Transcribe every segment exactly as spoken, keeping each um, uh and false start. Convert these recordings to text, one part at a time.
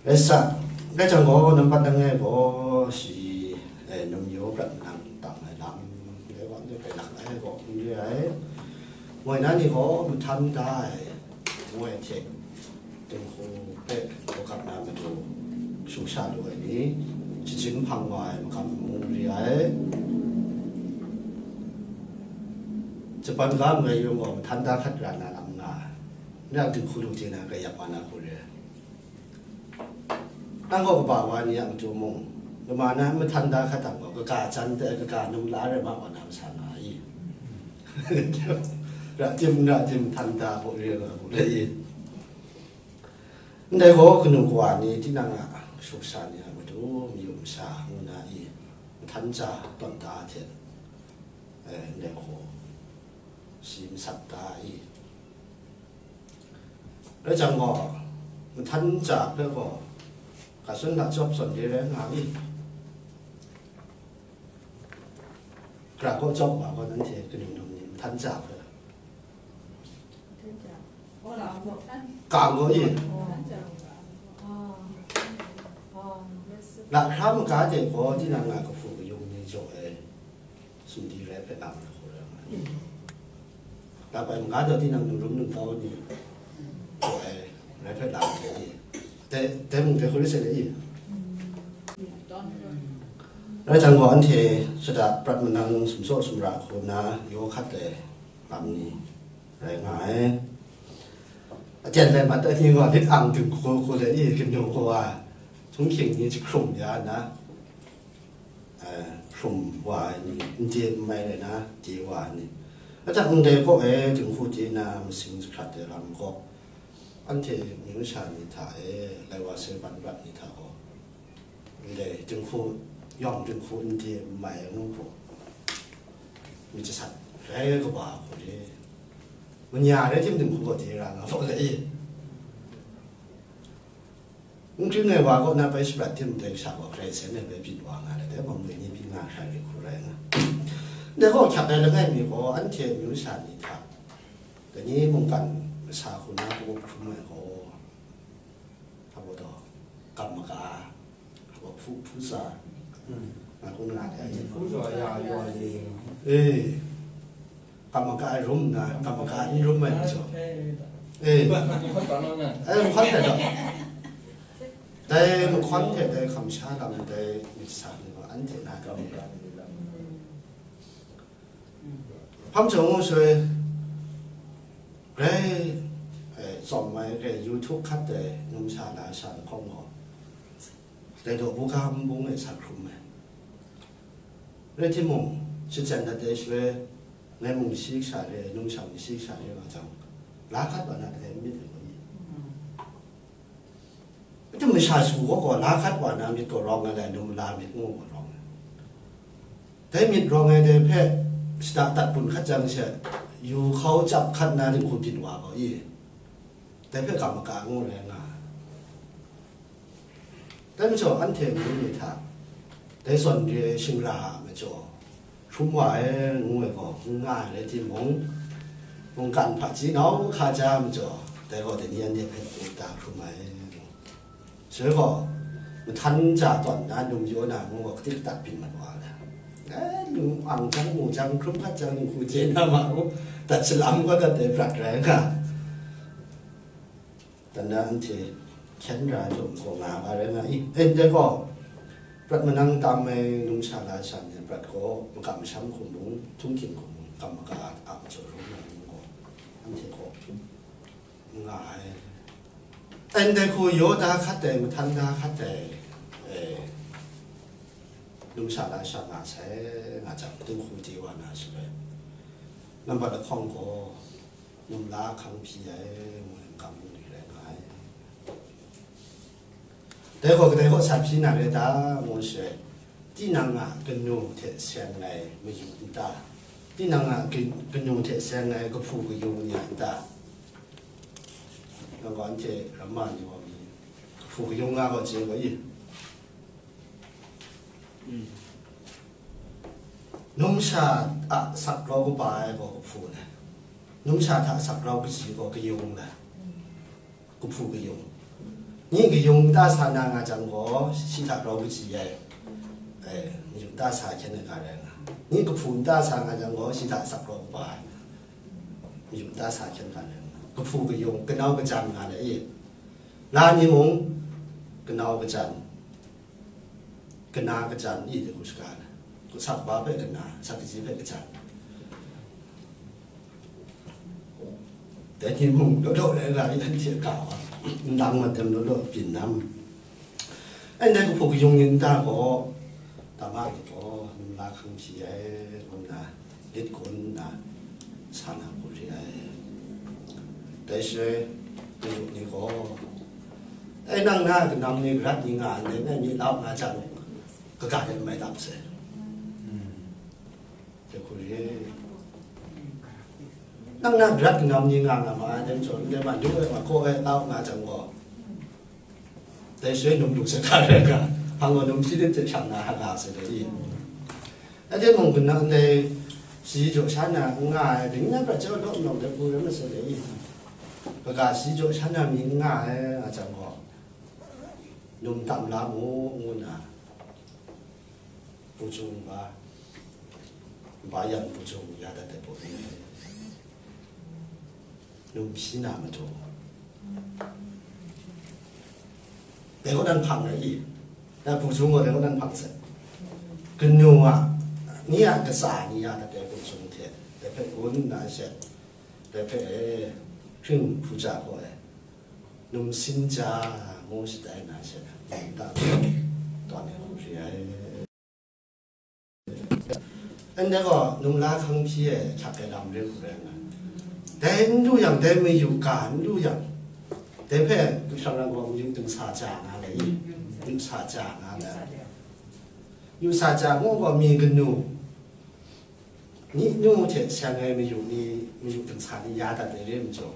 Rai sa, rai jang gaw, nampat langai gaw, shi, eh, num yaw prat nang tang ai lam, dai gaw, ndai bai lak ai gaw, n re ai. Moi na ni gaw, mahtan da ai, moi hte, dinghku hpe, hkap na matu, shu sha lu ai ni, shachying hpang wa ai, makam mung n re ai. Japan ga n rai yung gaw, mahtan da hkat ra na lam nga ai. Nang dinghku lu chye na, grai yak wa na hku re ai. Nang gaw kaba wa ni a matu mung, lama na mahtan da hkat dang gaw, kaga jan de, kaga num la rai ma wa na masa nga ai. Ra tim, ra tim, mahtan da hpaw re nga hku le i. Ndai gaw kanu kawa ni tinang a shu sha ni a matu, mayu masha ngu na i, mahtan ja tawn da hte, eh, ndai gaw shi masat da i. Rai jang gaw, mahtan ja hpe gaw, ga shun ga jawp zawn re rai nga mi? Gara gaw jawp ma gaw, nanhte kanu num ni mahtan ja hpe? Kang gaw i? Lahkra maga de gaw, tinang a kahpu kayung ni jaw ai. Sumdi rai hpe lam ai hku rai nga ai. Lapai maga daw tinang ningrum ningkau ni gaw ai rai hpe lam ai ni, dai, dai mung dai hku rai sai le i. Rai jang gaw, anhte shada prat manang sumsaw sumra hku na yaw hkat ai lam ni rai nga ai. Aten lai mat ai ni gaw, lit ang dingku hku le i, kanu kawa, htunghking ni jahkrum ya na, eh, hkrum wa ai ni, n de n mai rai na, de wa ai ni. Ahtang ndai kaw e dinghku chye na masing jahkrat ai lam gaw, anhte amyu sha ni hta e, lai wa sai ban rat ni hta gaw, ndai dinghku, yawng dinghku n de n mai ai ngu gaw, myit jasat rai kaba hku re. Manya rai tim dinghku gaw de ra nga hpaw le i. N kring ai wa kaw na bai shaprat tim dai sha gaw, Karai Kasang e bai byin wa nga ai, dai gaw, moi ni byin nga hkrai re hku rai nga. Dai gaw, hkyak ai langai mi gaw, anhte amyu sha ni hta, dai ni mungkan masha hku na kagup hkrum ai gaw, hpa gaw taw, kam maka, hpa gaw hpu, hpu tsa, nga kun nga ai. Hpu tsa ya, ya, ya. Eh. Kam maka ai rum nna, kam maka n rum ai majaw. Eh. Ai, mahkawn hte daw. Dai mahkawn hte dai kamsha lam dai myit sa ni gaw, anhte na kam maka ni lam. Hpang jawng ngu sui, grai, eh, tsawm ai, grai YouTube hkat ai numsha lasha lahkawng gaw, dai daw buga nbung e sa hkrum ai. Rai timung, shachyen dat ai shaloi, ngai mung shi kasha re, numsha mung shi kasha re nga jang, la hkat wa na dai n myit ai gaw ni? Hpang jawng masha shu gaw gaw, la hkat wa na myit gaw rawng ai, lai num la myit ngu gaw rawng ai. Dai myit rawng ai dai hpe, shada dat bun hkat jang she, yu hkau chyap hkat na dinghku byin wa gaw i, dai hpe kam maka ngu rai nga ai. Dai majaw, anhte mung ni hta, dai zawn re ai shingra a majaw, hkrum wa ai ngu ai gaw, n nga ai rai timung, mungkan hpaji nau hkaja majaw, dai gaw dai ni anhte hpe uta hkrum ai. Shaloi gaw, mahtan ja tawn na, num yaw na ngu gaw, katik katak byin mat wa ai. Eh, num ang jang, mu jang, hkrum hkat jang, dinghku chye na ma ngu, dat salam gaw dat ai prat rai nga. Dan na anhte hkyen ra ai lam gaw nga ga rai nga i. Eh, ndai gaw, prat manang tam ai numsha lasha ni prat gaw, makam masham hkum mung, htunghking hkum mung, kam maka a majaw rawng ai lam gaw, anhte gaw n nga ai. Ndai hku yaw da hkat ai, mahtan da hkat ai, eh, numsha lasha nga sai, nga jang, dinghku chye wa na shaloi, nambat lahkawng gaw, num la hkang hpyi ai, ngu ai makam ni rai nga ai. Dai gaw kadai kaw sa hpyi na rai ta, ngu shaloi, tinang a kanu hte seng ai mayu n ta? Tinang a ka-, kanu hte seng ai kahpu kayung ni a n ta? Nang gaw anhte ramma ni gaw mi, kahpu kayung nga gaw chye gaw i? Numsha a sak grau kaba ai gaw kahpu le, numsha hta sak grau kaji gaw kayung le, kahpu kayung. Ni kayung nta sa na nga jang gaw, shi hta grau kaji ai, eh, kayung nta sa hkyen ai ga rai nga. Ni kahpu nta sa nga jang gaw, shi hta sak grau kaba ai, kayung nta sa hkyen ga rai nga. Kahpu kayung, kanau kajan nga le i. La ni mung, kanau kajan, kana kajan i de ku shaga na. Ku sak ba hpe kana, sak kaji hpe kajan. Dai ni mung law law rai nga, i hte ga wa, ndang mat dem law law byin nam. Ai ndai kahpu kayung ni nta gaw, tama ni gaw, num la hkang hpyi ai, ngu nna, lit kun nna, sa na hku re ai. Dai shaloi, mayup ni gaw, ai nang na kanam ni, garat ni nga ndai, ngai mi lau nga jang, kaga de n mai dap sai. Dai hku re. Nang na garat kanam ni nga nga ma ai, dai majaw, ndai ma, lu ai ma, kaw ai, lau nga jang gaw, dai shaloi num lu sai hkra rai nga, hpang gaw num shi lit hte shang na hkra sai dai i. Ade mung, kanan dai shi jaw sha na n nga ai, ring na prat jau law nau dai hku rai masai dai i. Kaga shi jaw sha na mi n nga ai, nga jang gaw, num tam la mu, ngu nna, Pu Jung ba, ba yan Pu Jung ya dat ai pawt ni, num shi na matu. Dai kaw nan hpang ai i, na Pu Jung gaw dai kaw nan hpang sai. Kanu a, ni a katsa ni ya dat ai Pu Jung hte, dai hpe gun nna shet, dai hpe, eh, hpring hpu ja gaw ai. Num sin ja ngu shatai na sha, num ta tawn ai hku re ai. Ndai gaw, num la hkang hpyi ai hkyak ai lam re hku rai nga. Dai n lu yang, dai mayu ga n lu yang, dai hpe Karai Kasang rai gaw, mayu dingsa ja nga ai, yu sa ja nga ai. Yu sa ja ngu gaw, mi kanu, Ni nu hte seng ai mayu ni, mayu dingsa ni ya dat ai re majaw,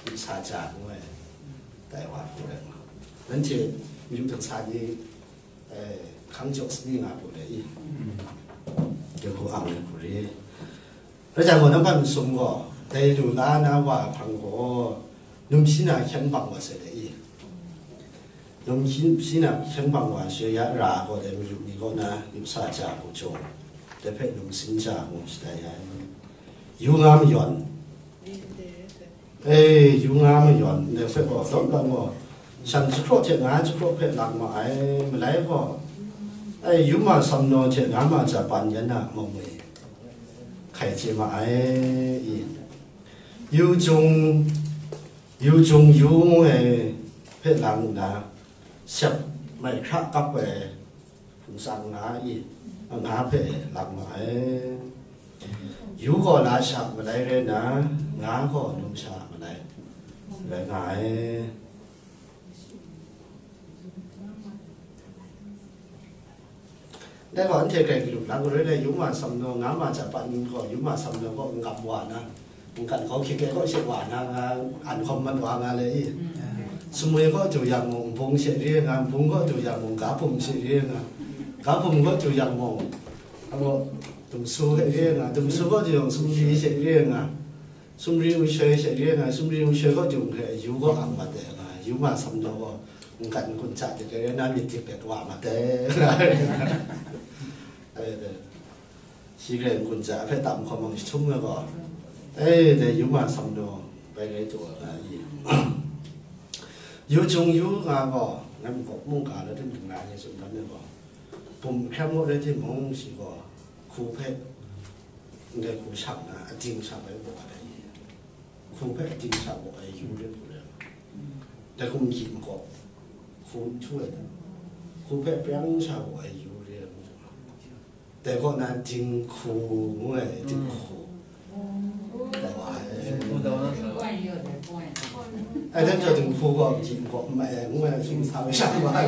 yu sa ja ngu ai, dai wa hku rai nga. Nanhte mayu dingsa ni, eh, hkang jaw sani nga hku rai i. Dai hku ang ai hku re. Rai jang gaw, nampat masum gaw, dai lu la na wa hpang gaw, num shi na hkyen bang wa sai dai i. Num shi, shi na hkyen bang wa sha ya ra gaw, dai mayu ni kaw na yu sa ja hku jaw, dai hpe num sin ja ngu shatai ai. Yu nga mayawn, e, yu nga mayawn, dai hpe gaw, dawp lang gaw, shan jahkraw hte nga jahkraw hpe lang ma ai, malai gaw, e, yu ma sam naw hte nga ma ja ban yan a mung e, hkai chye ma ai, i. Yu jung, yu jung yu ngu ai hpe lang nna, sep mai hkra kap ai hpung tsang nga i, nga hpe lang ma ai. Yu gaw la sha malai rai nna, nga gaw num sha malai rai nga ai. Dai gaw, anhte grai galu lang, grai le, yu ma sam naw, nga ma ja pa ni gaw, yu ma sam naw gaw, n gap wa na, n kan gaw, hkying gaw she wa na, nga, an hkawm mat wa nga le i. Sumwi gaw du yang mung, nbung she re nga, nbung gaw du yang mung, ga hpum she re nga, ga hpum gaw du yang mung, a gaw, dumsu she re nga, dumsu gaw du yang sumri she re nga, sumri nshoi she re nga, sumri nshoi gaw du hkre, yu gaw ang mat ai nga, yu ma sam naw gaw, n kan n kun ja de, re na myit dik pet wa mat ai. Ai, dai. Shi grai n kun ja hpe tam hkawm ang shi htum ai gaw, ai, dai yu ma sam naw bai rai taw ai nga i. Yu jung yu nga gaw, ngai mung gaw mungga la tim ting na ni tsun dan ai gaw, bum hkram gaw rai timung, shi gaw hku hpe ndai hku shang na, ating shang ai gaw dai i. Hku hpe ating sha gaw ai yu re hku re. Dai hkum hkying gaw, hku n htu ai, hku hpe prang sha gaw ai yu re ai. Dai kaw na dinghku ngu ai, dinghku. Dai wa ai. Ai, dai jaw dinghku gaw hkying gaw n mai ai, ngu ai, hkying sa ai sha ma ai.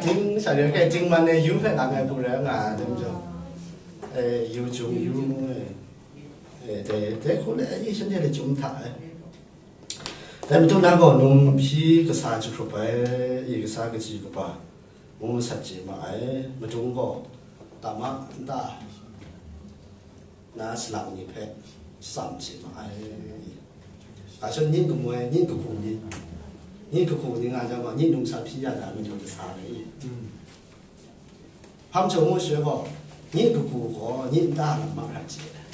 Ding sha re, kai dingman ai yu hpe lang ai hku rai nga ai, dai majaw, ai, yu jung yu ngu ai. E, dai, dai hku le, i shanhte le chyum hta ai. Dai matu na gaw, num hpyi kasa jahkrup ai, i kasa kaji kaba, ngu masat chye ma ai, madung gaw, tama nta na salang ni hpe tsam chye ma ai. Ga shun nyin kamoi, nyin kahku ni, nyin kahku ni nga jang gaw, nyin num sa hpyi ya na matu kasa rai i. Hpang htaw ngu shaloi gaw, nyin kahku gaw, nyin nta lam ma hkra chye ai.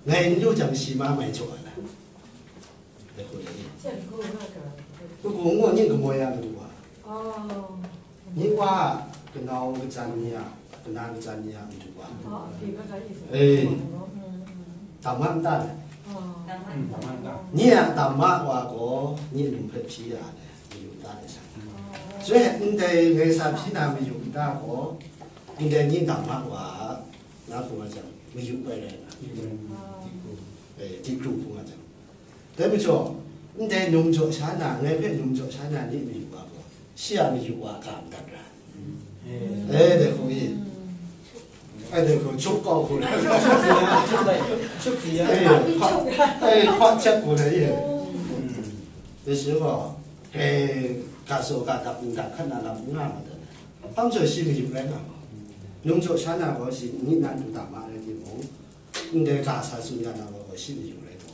Ngai n du jang, shi ma mai jaw ai. Dai hku rai i. Kahku ngu nyin kamoi ya matu wa. Nyi wa, kanau kajan ni a, kana kajan ni a matu wa. Eh. Dam ma n ta le? Nyi a dam ma wa gaw, nyi num hpe hpyi ya le, mayu n ta le sa. Shaloi ndai ngai sa hpyi na mayu n ta gaw, ndai nyi dam ma wa, na hpung a jang, mayu bai rai na. Eh, dikru hpung a jang. Dai majaw, ndai num jaw sha na, ngai hpe num jaw sha na ni mayu wa gaw, shi a mayu wa ga madat ra. Eh, dai hku i. Ai, dai hku, chuk kau hku na. Chuk si ya. Eh, hpa, eh, hpa chak hku na i. Dai shi gaw, eh, ga saw ga dap n ga hkan na lam n nga ma dat. Hpang jaw shi mayu rai nga gaw. Num jaw sha na gaw shi ni na du dam ma rai timung, ndai ga sa tsun ya na wa gaw shi mayu rai taw.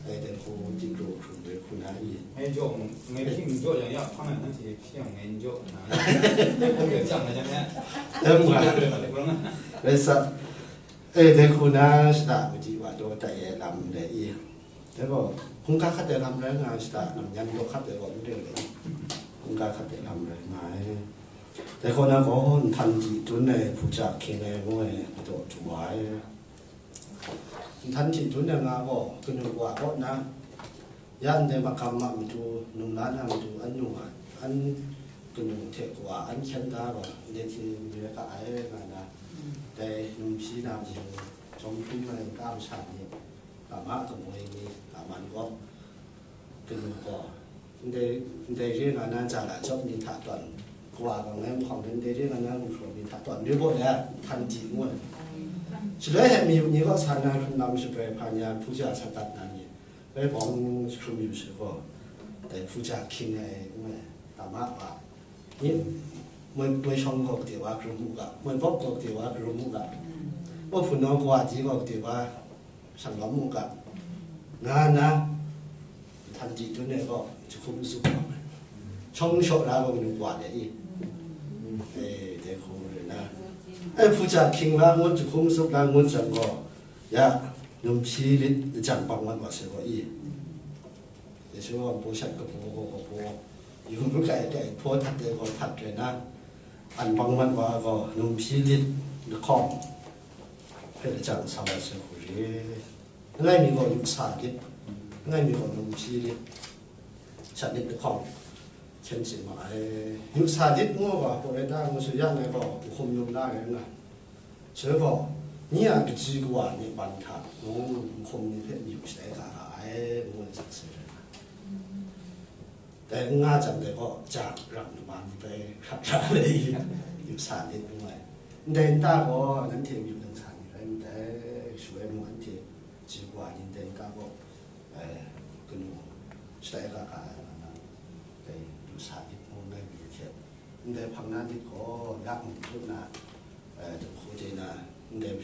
Ai, dai hku dikru hkrum rai hku na i. Ngai jaw, ngai hpyi n jaw yang ya hpang ai, nanhte hpyi yang ngai n jaw na. Hpang rai jang na jang ya. Em nga. Rai sa. Ai, dai hku na shada madi wa daw tai ai lam rai i. Dai gaw, hkungga hkat ai lam rai nga ai shada, lam yan daw hkat ai gaw n rai rai. Hkungga hkat ai lam rai nga ai. Dai kaw na gaw, nhtan di dun ai hpuja hkying ai ngu ai madaw du wa ai. Nhtan di dun ai nga gaw, kanu wa kaw na, ya ndai magam a matu, num la na matu, an nu a, an kanu hte kawa, an hkyen da gaw, ndai hte n rai ga ai nga na, dai num hpyi na matu, jawm hkrum ai nta masha ni, Lama kamoi ni, laman gaw, kanu gaw, ndai, ndai re nga na ja la jawk ni hta tawn, kawa gaw ngai nhkawng re, ndai re nga na gumhpraw ni hta tawn, re gaw le, htan di ngu ai. Shaloi he mayu ni gaw sa na hkrun lam shabrai hpa ni a hpuja sa dat na ni, bai bawng hkrum yu shaloi gaw, dai hpuja hkying ai ngu ai, lama wa, ni, moi, moi shawng gaw kade wa karum u ga, moi bawk gaw kade wa karum u ga, moi hpunau kawa di gaw kade wa, shang lawm mu ga, nga na, nhtan di dun ai gaw, jahkum zup nga ai. Shawng shaw la gaw, kanu wa de i. Eh, dai hku rai na. Eh, hpuja hkying la ngut, jahkum zup la ngut jang gaw, ya, num hpyi lit jang bang mat wa sai gaw i. Yesu gaw hpaw shat kabaw gaw kabaw, yu makai kai hpaw htat ai gaw htat rai na, an bang mat wa gaw, num hpyi lit lahkawng hpe lajang sa wa sai hku re. Langai mi gaw yu sa lit, langai mi gaw num hpyi lit, shat lit lahkawng hkyen chye ma ai. Yu sa lit ngu gaw, hpaw rai ta ngu sha yang ai gaw, nhkum num la ai nga. Shaloi gaw, ni a kaji kawa ni ban hta, mung nhkum ni hpe mayu shatai ga ai, ngu ai zawn sai rai na. Dai n nga jang dai gaw, ja rang lama ni bai hkrat ra ai, yu sa lit ngu ai. Ndai nta gaw, nanhte mayu dang sa ni rai ndai, shu ai mung anhte kaji kawa ni ndai nta gaw, eh, kanu shatai ga ga ai nga na, dai yu sa lit ngu ngai mi hte, ndai hpang na myit gaw, ya mung hkru na, eh, dinghku de na, ndai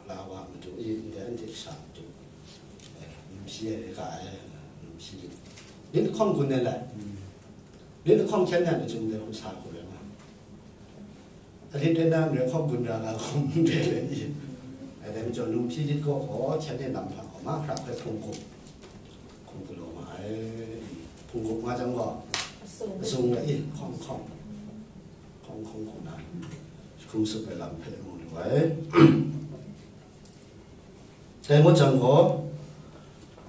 la wa matu i, ndai anhte sha matu, eh, num hpyi ai ga ai, num hpyi lit. Lit lahkawng gun ai lai. Lit lahkawng hkyen na matu ndai hku sa hku rai nga. Alit rai na, nre hkawk gun ra ga hkum n re le i. Ai dai majaw, num hpyi lit gaw gaw, hkyen e lam hpa gaw, mahkra hpe hpung gup, hkum galaw ma ai. Hpung gup nga jang gaw, asung, asung la i, hkawng hkawng, hkawng hkawng hkawng na, jahkum zup ai lam hpe mu lu ai. Dai ngut jang gaw,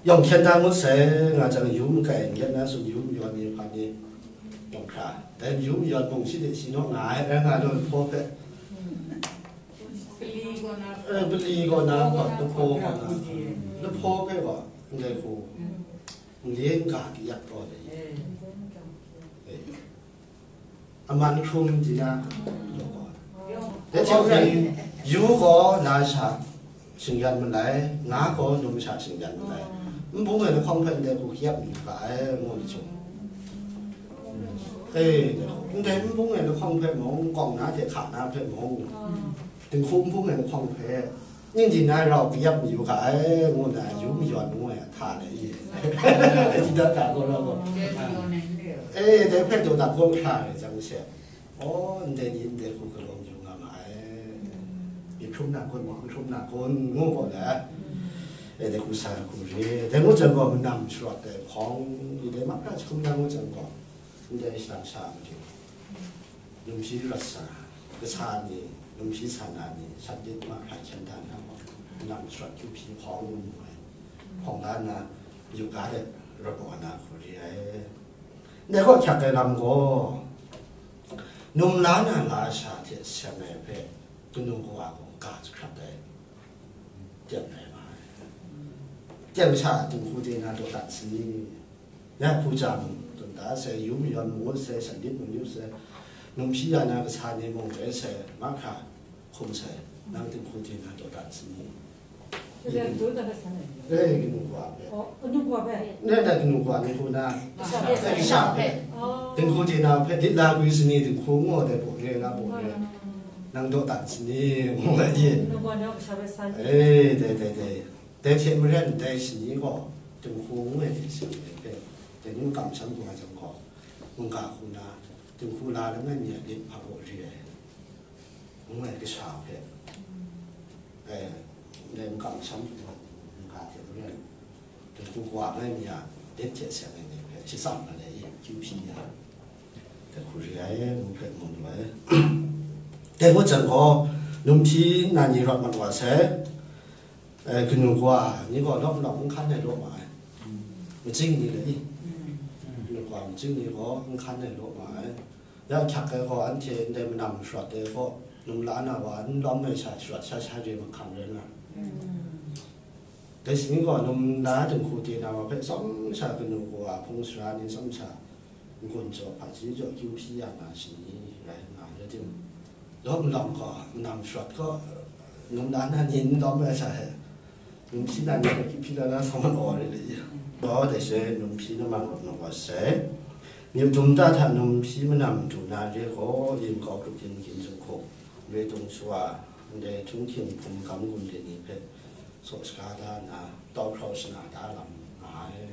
yawng hkyen da ngut sai, nga jang, yu makai n yet na, tsun yu mayawn ni hpa ni, yawng hkra. Dai yu mayawn mung shi de shi naw nga ai, rai nga law, lahpaw hpe. Pali gaw na, eh, pali gaw na, lahpaw gaw na, lahpaw hpe gaw, ndai hku, n le n ga kayat taw de. Eh. Aman hkrum di na, law gaw. Dai hte mung, yu gaw na sha shingyan malai, nga gaw num sha shingyan malai. Nbung e lahkawng hpe ndai hku kayap mayu ga ai, ngu ai chyum. E, ndai nbung e lahkawng hpe mung, kawng na hte hka na hpe mung, dinghku nbung e lahkawng hpe, ning di na rau kayap mayu ga ai, ngu na yu Yawn ngu ai a hta le i. Dai ji dat da gaw rau gaw. E, dai hpe daw dat gaw hkra ai jang she. Aw, ndai ni ndai hku galaw yu nga ma ai. Myi hkrum na kun, myi hkrum na kun, ngu gaw le. E, dai hku sa hku re. Dai ngu jang gaw, manam sharawt ai hpawng, i dai mahkra jahkum na ngu jang gaw, ndai shadang sha matu, numshi rawt sa, kasa ni, numshi sa na ni, sat lit mahkra hkyen da na gaw, manam sharawt kyu hpyi hpawng ngu mu ai. Hpawng la nna, yu ga de rawt wa na hku re ai. Ndai gaw hkyak ai lam gaw, num la na lasha hte seng ai hpe kanu kawa gaw ga jahkrat ai, teng rai nga ai. Teng sha dinghku de na daw dat sani, ya hku jang, tun da sai, yu mayawn mangut sai, sandit manyu sai, numshi ya na kasa ni mung rai sai, mahkra hkum sai, nang dinghku de na daw dat sani. 这个读的很难。 E, kanu kawa hpe. 哦，弄过呗。 Ndai kanu kawa ni hku na, 哦。 e, kasha hpe. 哦。 Dinghku de na hpe, lit la gwi sani dinghku ngu ai dai baw re, la baw re. 嗯。 Nang daw dat sani, ngu ai. 弄过，你要不晓得三。 E, dai, dai, dai. Dai hte maren dai shani gaw, dinghku ngu ai hte seng ai hpe, dai ni makam sham lu ai jang gaw, mungga hku na, dinghku la lam ai mi a lit hpa baw re ai. Ngu ai kasha hpe, e, ndai makam sham lu ai mungga hte maren, dinghku kawa ngai mi a lit hte seng ai ni hpe shatsam ma le i, kyu hpyi ya, dai hku re ai, ngu hpe mu lu ai. Dai ngut jang gaw, numshi na ni rawt mat wa sai, e, kanu kawa ni gaw lawm lawm n hkan ai law ma ai. Machying ni le i, kanu kawa machying ni gaw n hkan ai law ma ai. Ya hkyak ai gaw, anhte ndai manam sharawt ai gaw, num la na wa n lawm ai sha sharawt sha sha re mahkang rai nga. Dai shani gaw, num la dinghku de na wa hpe tsawm sha kanu kawa hpung sara ni tsawm sha n-gun jaw hpaji jaw kyu hpyi ya na shani rai nga, rai timung, lawm lawm gaw, manam sharawt gaw, num la na ni n lawm ai sha he, numshi na ni hpe hpyi la na sa mat aw re le i. Gaw dai she numshi na man rawt na wa sai. Myu dum ta hta numshi manam du na re gaw, yin kau grup yin gyin zunghku, re tung shawa, ndai htunghking hpung gam gun re ni hpe saw shaga da nna, tau hkrau shana da lam nga ai.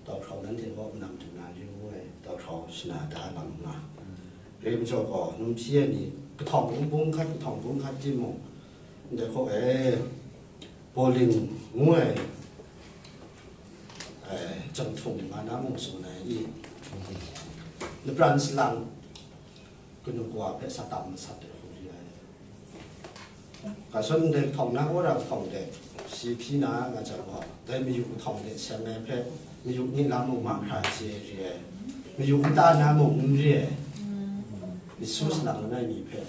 Tau hkrau nanhte gaw manam du na re ngu ai, tau hkrau shana da lam nga. Re majaw gaw, numshi ai ni, kahtawng bung hkat, kahtawng bung hkat timung, ndai hkaw e, Bawling ngu ai, e, janghtung nga na mung tsun ai i, lapran salang kanu kawa hpe sa tam masat ai hku re ai. Kasan de htawng na wora htawng de, si hpyi na nga jang gaw, dai mayu htawng de seng ai hpe, mayu ni lam mung mahkra chye re ai, mayu nta na mung n re ai, Yesu salang langai mi hpe,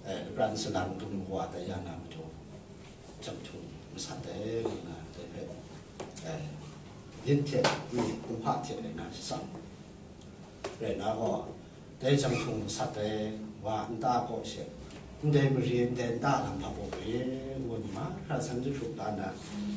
e, lapran salang kanu kawa tai ya na matu, janghtung masat ai ngu na, dai hpe, e, yin hte, mi kumhpa hte rai na shatsam rai na gaw, dai janghtung masat ai wa nta kaw she, ndai mare ndai nta lam hpa baw re, ngu ni mahkra san jahkrup la nna,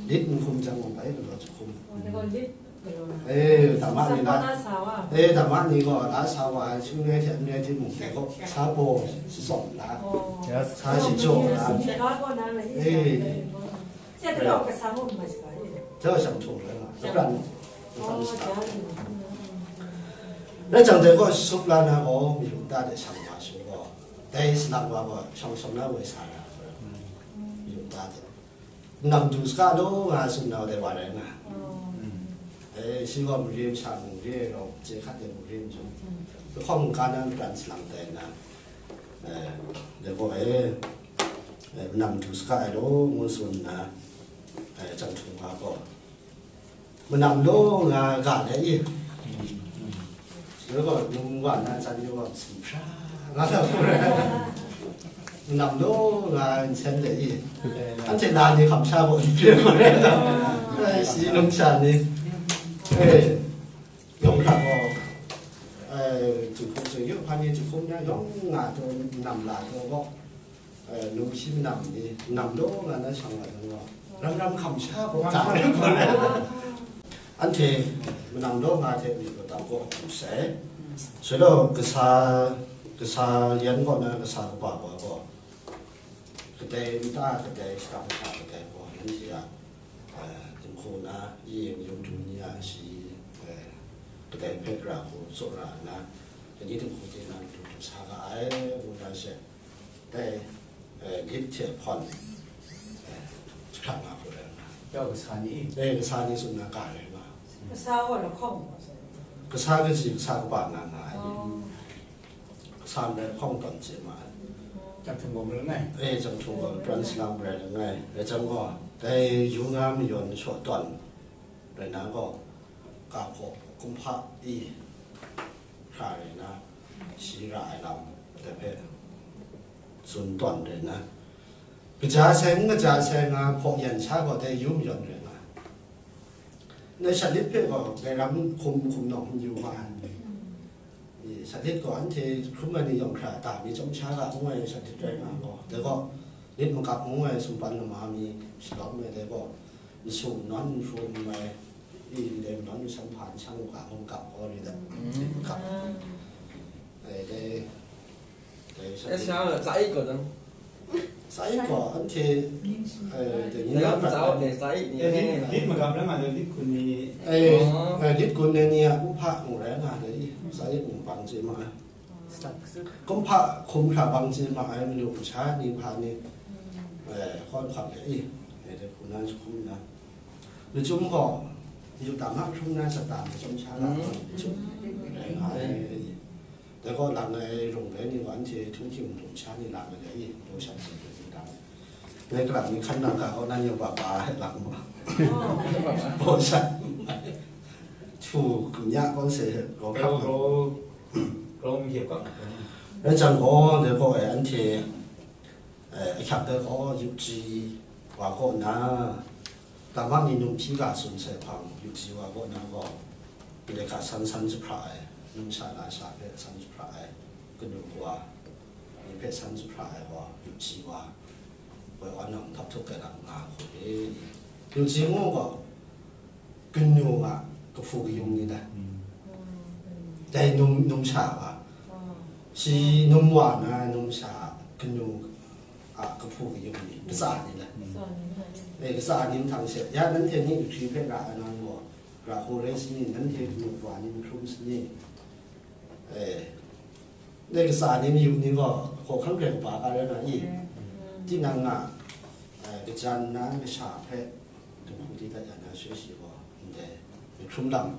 lit n hkum jang gaw bai galaw jahkum. 哦，那个 lit galaw na。 E, dama ni la, 那个 sa wa。 E, dama ni gaw la sa wa ai, sung rai hte n rai timung, dai gaw sa baw shatsawm la, 哦。 sa shajaw la. 哦，那个 E. 这个老和尚我们是吧？ Jau janghtung rai nga, lapran, lapran salang. Rai jang dai gaw, sup la na gaw, mayu nta de shang wa su gaw, dai salang wa gaw, shawng shawng na woi sa na, mayu nta de. Manam du saga law nga tsun na dai wa rai nga. E, shi gaw mare masha mung re ai rau, chye hkat de mung re ai majaw, lahkawng mungga na lapran salang tai nna, e, dai gaw, e, e, manam du saga ai law, ngu tsun nna, e, janghtung wa gaw, manam law nga ga le i. Dai gaw, num wa na jan yawng gaw, si hpra nga na gaw, manam law nga nsen de i. Anhte na ni hkam sha gaw, n re gaw, ai, si num sha ni. E, yawng hkra gaw, e, jinghkung jing yu, hpa ni jinghkung ya yawng nga taw, nam la taw gaw, e, numshi manam ni, manam law nga na shang wa yang gaw, ram ram hkam sha gaw, ga rai gaw rai. Anhte manam law nga hte myit kata gaw du sai. Shaloi kasa, kasa yan kaw na kasa kaba wa gaw, kadai nta, kadai shadang sha, kadai gaw, nanhte a Dinghku na, yin yung du ni a shi, eh, kadai hpe ra hku tsaw ra nna, dai ni dinghku hte nan du du sa ga ai, ngu na she, dai, eh, lit hte hpawn, eh, jahkrat nga hku rai nna. Yau kasa ni? Eh, kasa ni tsun na ga rai nga. Kasa wa lahkawng wa sai. Kasa kaji, kasa kaba nga nga ai. Oh. Kasa ndai hpawng tawn chye ma ai. Jang Htung gaw marai langai. E, Jang Htung gaw pran salang marai langai. Rai jang gaw, dai yu nga mayawn shaw tawn rai na gaw, ga hpaw kumhpa i hkra rai na, shi ra ai lam dai hpe tsun tawn rai na, kaja sai n kaja sai nga hpaw yan sha gaw dai yu mayawn rai nga. Ndai shat lit hpe gaw dai ram hkum hkum nawng n yu ma ai. I, shat lit gaw anhte hkrum ai ni yawng hkra da mi chyawm sha ga ngu ai shat lit rai nga gaw, dai gaw lit magap ngu ai sumpan lama mi shalawm ai, dai gaw nsu nawn nhru n mai, i, ndai nawn nsan hpa n shang u ga ngu gap gaw ri dat, lit magap. Ai, dai, dai shat lit. E, sha, tsa ik gaw dang. Tsa ik gaw, anhte, eh, dai ni Dai na prat zau ai. Dai tsa ik ni Eh, ne. Lit, lit magap rai nga dai, lit gun ni. Eh, Oh. eh, lit gun ai ni a kumhpa mung rai nga dai, tsa ik mung bang chye ma ai. Kumhpa hkum hkra bang chye ma ai, manu masha ni hpa ni, eh, kawn hkap le i, eh, dai hku na jahkum na. Machyum gaw, yu tam a hkrum na shata machyum sha la Mm. machyum rai nga ai. Dai gaw lang ai rung rai ni gaw, anhte htunghking madu masha ni lang ai, i, daw shan sha ni lang ai. Ngai kalang ni hkan nang ga gaw, nan yawng ba ba ai lang ma. Daw shan. Htu, nya gaw se, gaw hkap. Gaw, gaw, gaw, gaw, Rai jang gaw, dai gaw, eh, anhte, eh, ahkyak dai gaw, yupji wa kaw na, Tama ni num hpyi ga tsun sai hpang, yupji wa kaw na gaw, ndai hka san san jahpra ai, numsha lasha hpe san jahpra ai, kanu kawa ni hpe san jahpra ai gaw, yupji wa, woi awn nang hkap htuk ai lam nga hku e. Yupji ngu gaw, kanu a kahpu kayung ni dai. Dai num, numsha wa, shi num wa na numsha kanu a kahpu kayung ni, katsa ni le. Mm. E, katsa ni mahtang she, ya, nanhte ni kahkri hpe ra ai nang gaw, ra hku rai sani, nanhte kanu wa ni mahkrum sani. E, dai katsa ni mayu ni gaw, hkawhkam hkrai kaba ka rai nga i? Mm. Tinang a, e, kajan na kasha hpe, dinghku di dat ya na she shi gaw, ndai mahkrum lam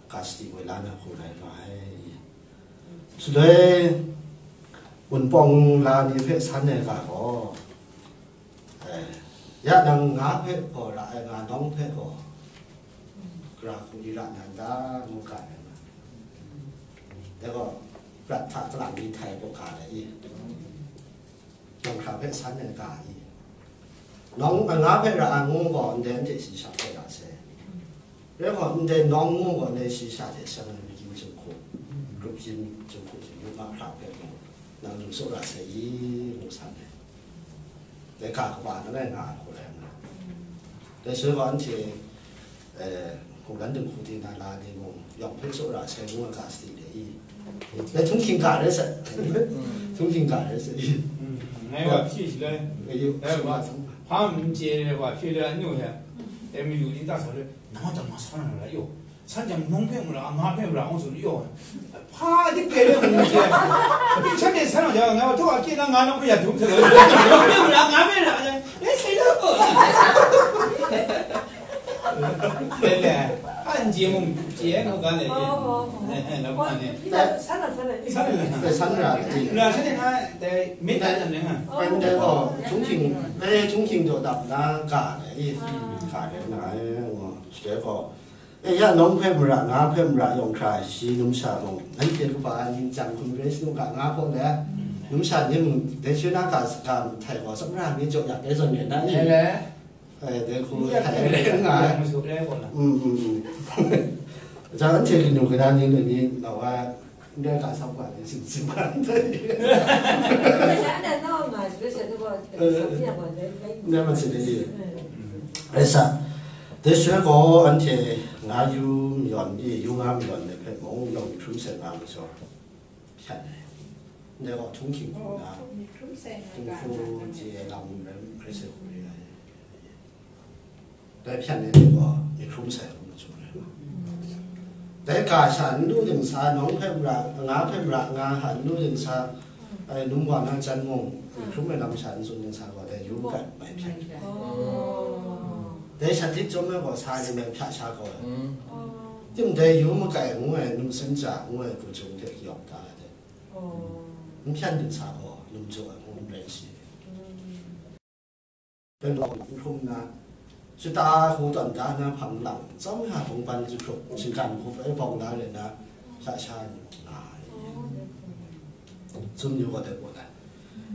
ga sadi woi la na hku rai nga ai. Shaloi Wunpawng la ni hpe san ai ga gaw, eh, ya nang nga hpe gaw ra ai, nga nawng hpe gaw gara hku di ra na n ta, ngu ga ai ma. Dai gaw, prat hta kalang ni htai gaw ga ai i. Nawng hkra hpe san ai ga i. Nawng, a, nga hpe ra ai ngu gaw, ndai anhte shi sha hpe ra sai. Rai gaw, ndai nawng ngu gaw, ndai shi sha hte seng ai magyin jinghku, grup yin jinghku, yu ma hkra hpe gaw, nang lu tsaw ra sai i, ngu san ai. Dai ga kaba langai nga ai hku rai nna. Dai shaloi gaw anhte, eh, mungdan dinghku di na la ni mung, yawng hpe tsaw ra sai ngu ai ga sadi le i. Dai htunghking ga rai sai. Htunghking ga rai sai i. Mm, ngai wa hpyi shaloi, eh, yu, eh, shaloi wa, hpa n chye wa hpyi le, anu he, eh, mayu ni ta sa le, nang wa dang ma sa na ra yo. San jang, nawng hpe mara, nga hpe mara, ngu tsun, yaw, hpa dik pe le, ngu je. Dik shan de san wa jang, nga wa htaw a kye na, nga nawng hpe ya dum sa, nawng hpe mara, nga hpe mara, ya, e, sai lo. Le, le, hpa n je mung, je, ngu ga le, ye. Oh, oh, oh. Eh, eh, la, hpa ne. San la, san la. San la. San la. Na, san la, na, dai, me dan na, na. Hpa n dai gaw, htunghking, eh, htunghking daw dap na, ga le, ye. Ga le, na, eh, ngu, shi gaw. E ya, nawng hpe mara, nga hpe mara, yawng hkra shi numsha mung, nanhte kaba ning chyang hkum rai sanu ga, nga hpaw le, numsha ni mung, dai shi na ga, ga htai gaw, tsawmra mi jaw yak ai zawn rai na ni? E le. E, dai hku htai rai nga ai. Mm, mm, mm. Jan anhte kanu kana ni le ni, nau wa, ndai ga sau ga ni, sim, sim ga ndai. Ndai ma si ni. Rai sa, dai shaloi gaw anhte nga yu mayawn ni, yu nga mayawn ni hpe mung, yawng hkrum sai nga majaw, hpyan ai. Ndai gaw htunghking hku na, hkrum sai nga hkrum hku chye ai lam rai, rai sai hku re ai. Dai hpyan e ni gaw, myit hkrum sai hkrum machyum rai. Dai ga sha n lu ding sa, nawng hpe mara, nga hpe mara, nga hta n lu ding sa, ai, num wa na jan mung, myit hkrum ai lam sha n tsun ding sa gaw, dai yu makai mai hpyan. Dai shat htit chyawm ai gaw, sa ni mai hpya sha gaw ai. Tim dai yu makai ngu ai, num sin ja ngu ai, hku jung hte kayawp da ai dai. N hpyan ding sa gaw, num jaw ai ngu n rai shi. Pen lawng n hkrum nna, shata hku tawn da na hpang lang, tsawm hta hpung ban jahkrup, shinggan hkup e bawng la len na, sha sha ni nga ai. Tsun yu gaw dai gaw lai.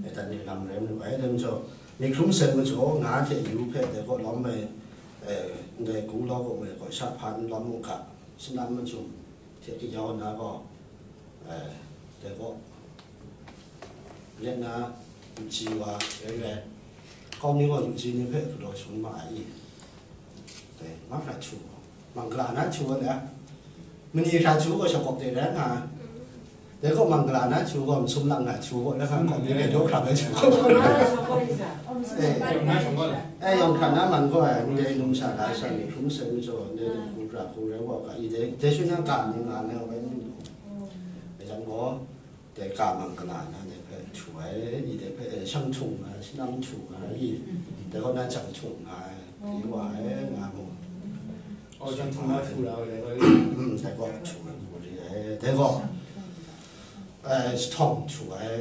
E, dan ni lam rai mu ai, dai majaw, myit hkrum sai majaw, nga hte yu hpe dai gaw lawm ai, e, ndai gu lau gaw mai gaw, sha hpa n lawm u ga, shanam machyum hte kayau na gaw, e, dai gaw, Let na, yu ji wa, rai rai. Kau mi gaw yu ji ni hpe galaw shangun ma ai i? Dai, ma hkra htu. Mangala na htu wa le. Mani hkra htu gaw shakawp de rai nga. Dai gaw mangala na htu gaw, masum lang na htu gaw, la hkra kawp de rai, daw hkra bai htu gaw. Eh, eh, yawng hkra na man gaw ai, ndai numsha la sha ni, hkrum sai majaw, ndai ni hkrum hkra hkrum rai wa ga i, dai, dai shun na ga ni nga na wai ni. Dai jang gaw, Dai ga mangala na dai hpe htu ai, i dai hpe, eh, shang htung ai, shanam htung ai, i dai kaw na jang htung ai, dai wa ai, nga mu. Oh, jang htung ai, htu la ai, dai kaw. Mm, dai kaw htu ai, mu ri ai, dai kaw. Eh, shahtawng htu ai,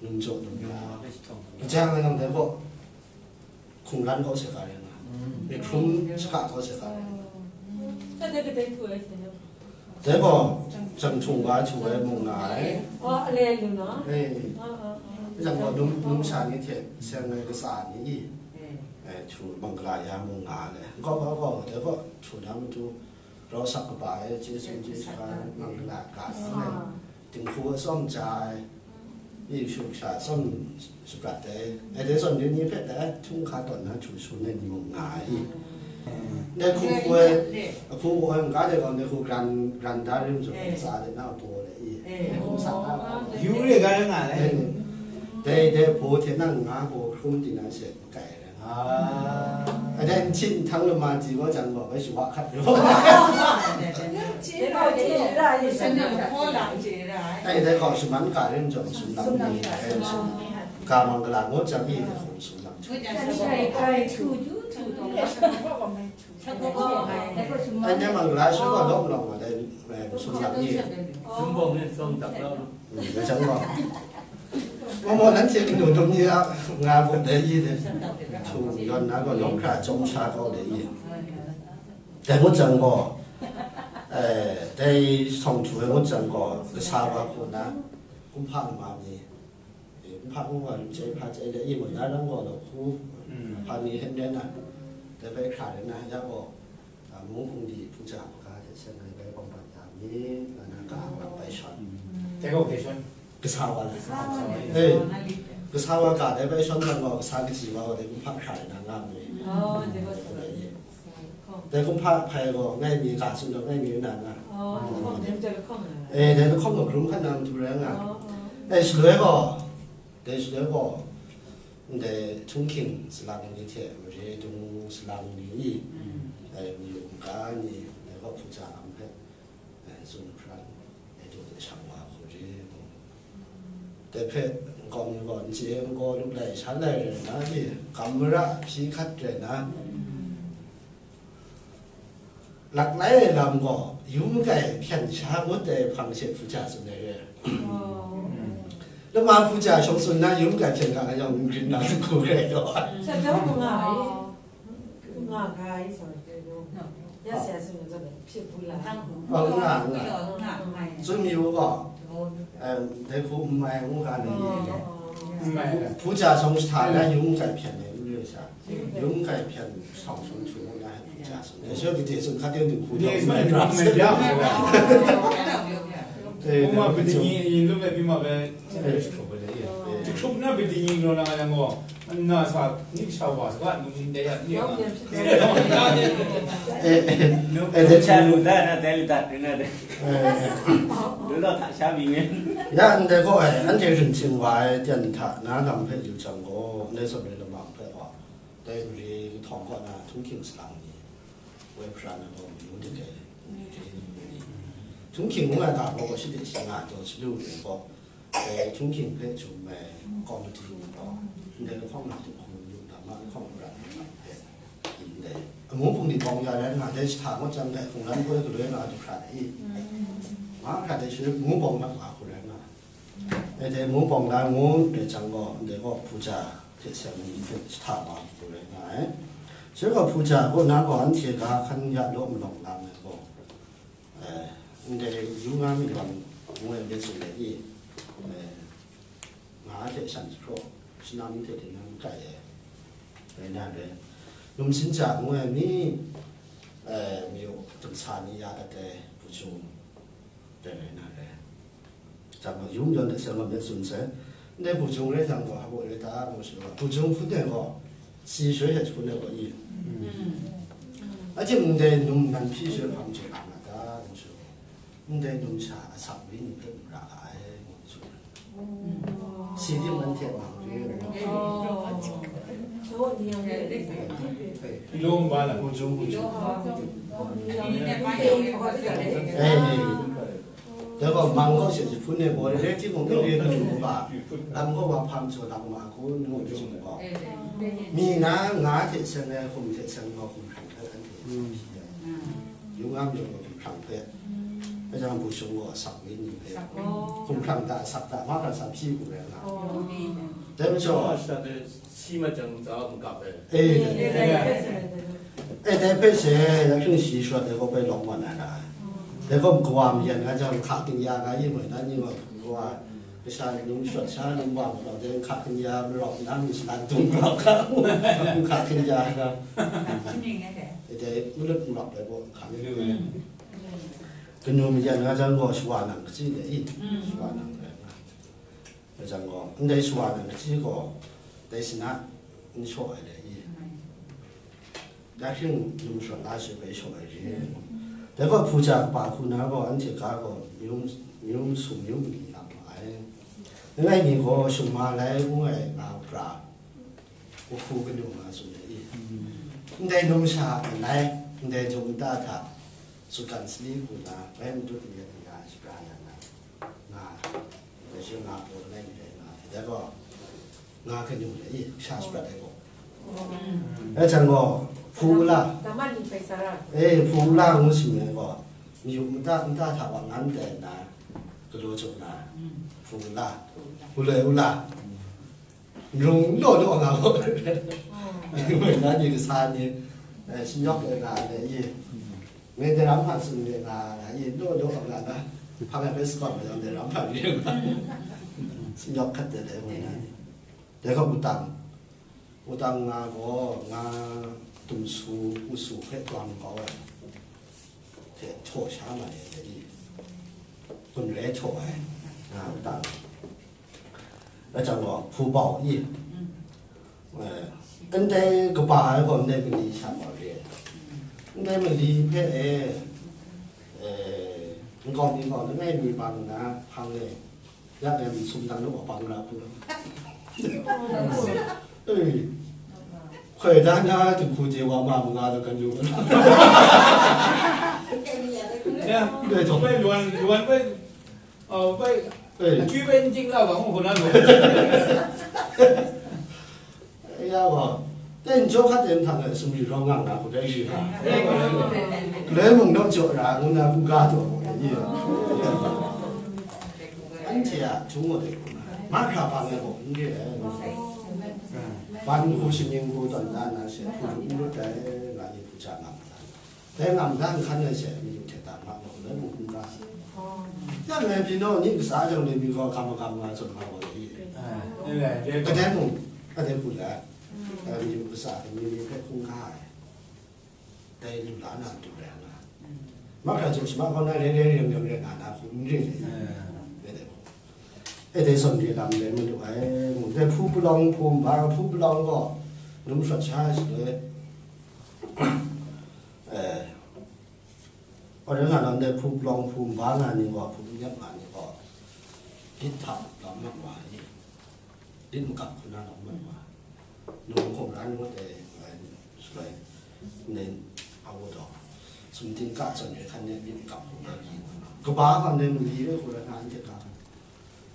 num jaw num ya. Jang ai nang dai kaw. Hkungran kau se ga rai nga, myit hkrum shaka kau se ga rai nga. Dai gaw, jang htung wa htu ai mung nga ai. Eh. Jang gaw num, numsha ni hte seng ai katsa ni i, eh, htu mangala ya mung nga ai. Nkau kau gaw, dai gaw htu na matu, rau sak kaba ai, chyeju chyeju ai, mangala ga ai. Dinghku atsawm ja ai, Yesu kasha atsawm shaprat ai, ai dai zawn dai ni hpe dai htung hka tawn na htu shangun ai ni mung nga ai. Dai hku hku ai, ahku hku ai n ga dai gaw, dai hku gran, gran da rim zawn, tsa de na baw le i, dai hku sa na. Yu re ga nga ai. Dai, dai baw hte nang nga baw hkrum di na she, kai ai. Ah. Ai dai nhtsin nhtang lama ji gaw jang gaw, bai shawa hkat yu. Ai dai gaw shaman ga rim jawng sumlang ni, eh, sum, ga mangala ngut jang i, dai gaw sumlang. Ai dai mangala shu gaw lawm lawm wa dai, eh, sumlang ni. Zumbawng ni sawng tak lau. Mm, dai jang gaw. Maw maw, nanhte kanu dum ni a, nga buk dai i de. Htu yawn na gaw, yawng hkra chyawm sha kau dai i. Dai ngut jang gaw, eh, dai shahtawng htu ai ngut jang gaw, kasa wa hku na, kumhpa lama ni, eh, kumhpa ngu wa, lu chyai hpa chyai dai i, moi na rang gaw, law hku, hpa ni hten rai na, dai bai hkra rai na, ya gaw, a, mung hkungdi hpu ja hpaga hte seng ai bai bawng bat ya mi, nga na ga mat bai shawn. Dai gaw hte shawn. Kasa wa le. Kasa wa le. Eh, kasa wa ga dai bai shawn jang gaw, kasa kaji wa gaw dai kumhpa hkra ai na nga mi. Oh, dai gaw sa. Dai kumhpa hpai gaw ngai mi ga tsun gaw ngai mi na nga. Oh, dai gaw dai lahkawng na. Eh, dai lahkawng gaw hkrum hkan na matu rai nga. Oh, oh. Eh, shaloi gaw, Dai shaloi gaw, ndai htunghking salang ni hte mare dung salang ni, mm, dai mayu mungga ni, dai gaw hpuja am hpe, eh, tsun hpran, dai du de shang wa hku re mu. Dai hpe nkau mi gaw, n chye n gaw, lup lai sha lai rai na, i, kam mara hpyi hkat rai na, Laklai ai lam gaw, yu makai hpyan sha ngut ai hpang she hpuja tsun ai re. Oh. Lama hpuja shawng tsun na, yu makai hpyan ga na yawng, n grin na, n hku rai taw. Sa daw mu nga ai. Nga ga ai sa, ya sa tsun na zawn, hpyi hpu la. Oh, nga, nga. Tsun mi u gaw, em, dai hku n mai ngu ga na i. Oh, oh, oh. N mai. Hpuja shawng sha na, yu makai hpyan ai n re sha. Yung kai hpyan shawng shawng htu na hpyi ja shawng. Dai sha pyi de shawng hka teng dinghku jawng mai pra. Mai bya mai bya. Eh, kuma pyi de ni yin lu me pyi ma be. Eh. Jahkrup na pyi de ni ro na yang gaw. Na sa, ni sha wa sa, nu ni de ya ni. Eh, eh. Eh, de cha lu da na de da na de. Eh. Lu lo ta sha mi ngen. Ya, ndai gaw, eh, anhte rin sing wa ai, tian hta na lam hpe yu jang gaw, ndai zawn rai lamang hpe gaw. Dai mare kahtawng kaw na, htunghking salang ni, woi hpra na gaw mayu dik ai, mare ni. Htunghking ngu ai ga gaw, shi de shi nga taw, shi lu de gaw, dai htunghking hpe jum ai kawmiti ni gaw, ndai lahkawng na hte hkungga yu na, ma lahkawng prat na hpe, ndai amu hpung ni bawng ya rai nna, dai jahta ngut jang, dai hkunglai hkoi galoi na du hkra ai i, ma hkra dai shi amu bawng na wa hku rai nga. E dai mung bawng la ngu dai jang gaw, ndai gaw puja hte seng ni hte jahta wa hku rai nga ai. Shaloi gaw puja kaw na gaw anhte ga hkan ya law malawng lang ai gaw, eh, ndai yu nga mi lam ngu ai myit tsun ai i, eh, nga hte shan jahpraw, shanam hte tinang kai ai, rai na rai. Numsin ja ngu ai mi, eh, mayu damsa ni ya dat ai, puju, dai rai na rai. Jang gaw, yung yawn de seng gaw myit tsun sai. Ndai hpung jung rai jang gaw, hpa rai ta, ngu shi gaw, hpung jung hpun de gaw, si shui hte hpun de gaw i. Ating ndai num nan hpyi shui hpang chye na nga ta, ngu shi gaw, ndai num sha asak wi ni hpe mara ai, ngu shi gaw. Si ting nan hte mang ri, ngu shi gaw. Ilung ba la. Hpung jung, hpung jung. Eh, eh. Dai gaw, mang gaw she jahpun e gaw, re timung, re re kanu u ga, lam gaw wa hpang jaw lam ma kun, ngu jung gaw, mi na nga hte seng ai hkum hte seng gaw hkum hkrang hpe anhte sa hpyi ai. Yung am yung gaw hkum hkrang hpe, a jang bu shung gaw asak wi ni hpe, hkum hkrang ta, asak ta, mahkra sa hpyi hku rai nga. Dai majaw, Si ma jang tsa makap ai. Eh, eh, dai hpe she, ya hpring shi shawt ai gaw bai lawk mat na ra. Dai gaw kawa mayan nga jang, hka kanya nga yin moi na ni wa, kawa, kasha num shawt sha num wa marawt dai hka kanya marawt na mi shalan dung marawt hka, hka kanya nga. Eh, dai malut marawt dai gaw hka kanya. Kanu mayan nga jang gaw shawa nang kaji le i, shawa nang rai nga. Dai jang gaw, ndai shawa nang kaji gaw, dai shana n shaw ai le i, dai hpring num shaw la shi bai shaw ai re. Dai gaw, hpuja kaba hku na gaw, anhte ga gaw, myu, myu masum, myu mali lam nga ai. Langai mi gaw, shum ma lai ngu ai nga pra, hku kanu nga tsun ai i, ndai num sha a lai, ndai jung nta hta, sutgan sali hku na, bai madut n yet n ya, shapra ya na, nga, dai shi nga pawt langai mi rai nga ai, dai gaw, nga kanu ai i, sha shaprat ai gaw. Dai jang gaw, hpu la, Daman ni bai sa ra. Eh, hpu la ngu sing ai gaw, mayu mata, nta hta wa ngan dai na, galaw jaw na, hpu la, hpu lai u la. Nrung law law nga gaw, woi na ni kasa ni, eh, shanyawk ai nga ai i, ngai dai ram hpan tsun re nga ai i, law law nga na, hpa ngai bai sakawt mayawng dai ram hpan re nga, shanyawk hkat de dai woi na ni. Dai gaw wutang, wutang nga gaw, nga dumsu, usu hpe tawng kau ai hte htaw sha ma ai dai i, gun rai htaw ai, nga wutang. Rai jang gaw, hpubau i, eh, ndai kaba ai gaw, ndai mali sha gaw re ai. Ndai mali hpe e, eh, nkau mi gaw, langai mi bang nna hpang e, ya nem sumdang lu wa bang ra hku. Eh, hkoi da na, dinghku je wa ma manga da kan yu. Ya, ndai jawng. Bai luan, luan bai, oh, bai, eh, achywi bai n jing la wa, ngu hkuna lu. Ya wa, dai n jaw hkat de n htang ai sumri rawng nga nga hku dai shi hka. Galoi mung naw jaw ra, ngu na hku ga taw gaw, dai ni. Anhte a htung gaw dai hku na, mahkra bang ai gaw n re ai. Ban hku, shamying hku, tawn da na she, hku n lut ai, nga ni hku ja nga ma na. Dai ngam da nhkan ai she, mayu hte tam nga gaw, dai mung hkungga. Yang e, pyi naw ni kasa jang ni mi gaw hkam makam nga tsun nga gaw ni. Kadai mung, kadai hku la, eh, mayu kasa ni mi hpe hkungga ai. Dai lu la na du rai nga. Mahkra jaw shama gaw na re re rem rem re nga na hku n re le. Dai dai mung. E dai zawn re lam rai malu ai, mung dai hpu palawng, hpu nbang, hpu palawng gaw, num shawt sha ai shaloi, eh, Aw, rai nga, ndai hpu palawng, hpu nbang nga ni gaw, hpu n-yak nga ni gaw, lit hta lawm mat wa ai, lit makap hku na lawm mat wa ai, num hkawm ra ni ngut ai, Bai, nen, a wo daw, sumtin ka chan re hkan ne myit kap hku na pyi, kaba hkam ne mali re hku ra na anhte ka hkan.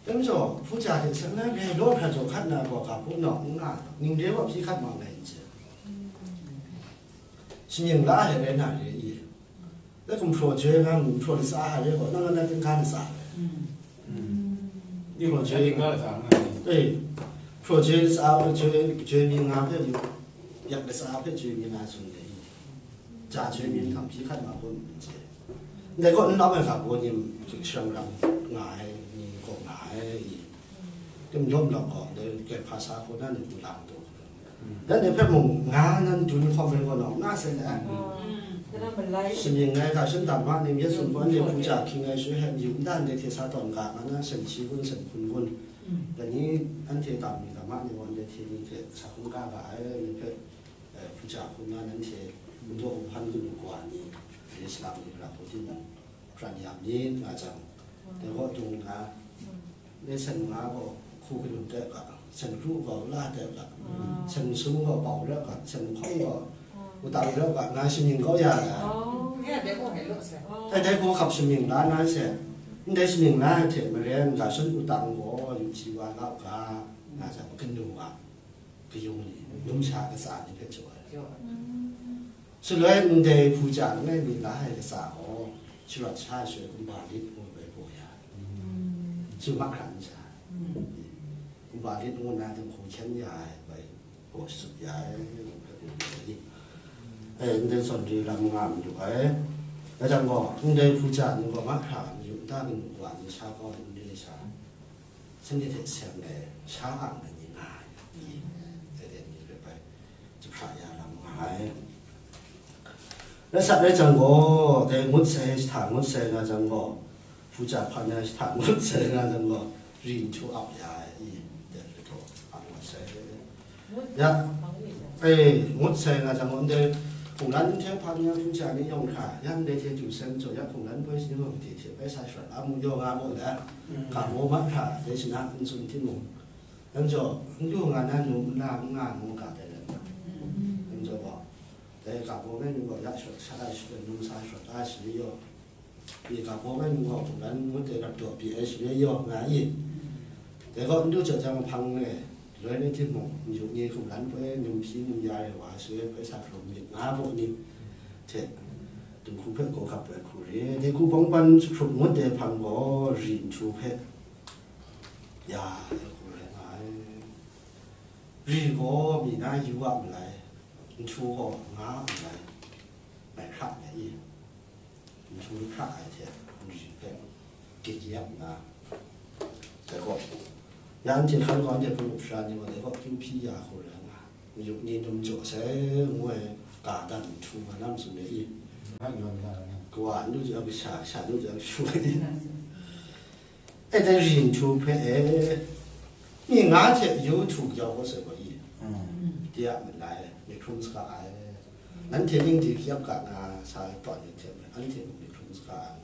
Dai majaw, hpu ja hte seng na re law hkra jaw hkat na gaw, ga hpu nawk n nga, ning re gaw hpyi hkat mak ai n chye. Shamying la ai rai na re i? Dai gumhpraw joi nga mu, hpraw latsa ai re gaw, nang na tingka latsa ai. Ni gaw joi nga latsa nga ni? Ei, hpraw joi latsa, joi, joi mi nga hpe yu, yak latsa hpe joi mi nga tsun de i? Ja joi mi htam hpyi hkat ma gaw n chye. Ndai gaw n lam ai ga gaw ni shang rang nga ai, ni gaw nga ai i? Tim lawm lawm gaw, ndai Kehpasa hku na ni hku lang tu. Nanhte hpe mung nga nan dun hkawm ai gaw nawk na sai le ai. Shamying ai hta shindam ma ni, Yesu gaw anhte hpu ja hkying ai shaloi hte mayu nta, ndai hte sa tawn ga nga na, sen shi gun, sen hkun gun, dai ni anhte tam mi tam ma ni gaw, ndai hte ni hte sa hkrum ga ga ai, ni hpe, eh, hpu ja hkrum na nanhte, n daw n hpan kanu kawa ni, ni salang ni ra hku timung, hpran ya myit nga jang, dai gaw dung nna, dai sen nga gaw hku kanu de ga, sen kru gaw la de ga, sen sum gaw bau de ga, sen hkawng gaw wutang de ga, nga shamying kau ya ai. Dai dai gaw hkap shamying la na se, ndai shamying la ai hte maren ga shun wutang gaw yu hti wa la u ga, nga jang kanu a kayung ni, numsha katsa ni hpe jaw ai. Shaloi ndai hpu ja langai mi la ai latsa gaw, sharawt sha ai shaloi kumba lit ngu bai baw ya ai. Su mahkra n sha ai. Kumba lit ngu na dinghku hkyen ya ai bai baw shatup ya ai. Eh, ndai zawn re lam nga mayu ai. Dai jang gaw, ndai hpu ja ni gaw mahkra mayu nta, kanu kawa ni sha kau ai n re sha. Shanhte hte seng ai sha ang ai ni nga ai, dai ni hpe bai jahpra ya lam nga ai. Rai sa rai jang gaw, dai ngut sai, shata ngut sai nga jang gaw, hpu ja hpan ai shata ngut sai nga jang gaw, ri nhtu ap ya ai i, dai hpe taw ap nga sai. Ya, e, ngut sai nga jang gaw, ndai hkungran hte hpa ni a hpu ja ni yawng hkra, ya ndai hte du sai majaw, ya hkungran poi shi ni gaw, made hte bai sa sharawt a mu yaw nga mu le, ga maw mat hkra, dai shana n tsun timung, anjaw, n lu nga na nu, n la n nga ngu ga tai let na. Anjaw gaw, dai ga maw ngai mi gaw, ya sharawt sha ai shi, numsha sharawt a shi ni yaw, Pyi ga baw ai ngu gaw, hkungran ngut ai rap daw pyi ai shaloi yawng nga i? Dai gaw, n du jaw jang hpang e, loi ni timung, n yu ni hkungran poi, num hpyi num ya re wa shaloi poi sa hkrum myit nga baw ni hte, dinghku hpe gaw gap ai hku re, dai hku bawng ban hkrup ngut ai hpang gaw, ri nhtu hpe ya ai hku rai nga ai. Ri gaw mi na yu a malai, nhtu gaw nga a malai, mai hkra ai i? Nhtu hkra ai hte nri hpe gik yak nna, dai gaw, ya anhte hkan gaw anhte hpung up sara ni gaw, dai gaw kyu hpyi ya hku rai nga, mayup ni num jaw sai ngu ai ga dan nhtu nga na masun ai i? Kawa n du jang, kasha, kasha n du jang, shu ai i? E dai ri nhtu hpe e, mi nga hte yu htu yau gaw sai gaw i? Di a malai, myit hkrum saga ai. Nanhte ning di kayap ga nga sa ai pawt ni hte mung, anhte mung myit hkrum saga ai,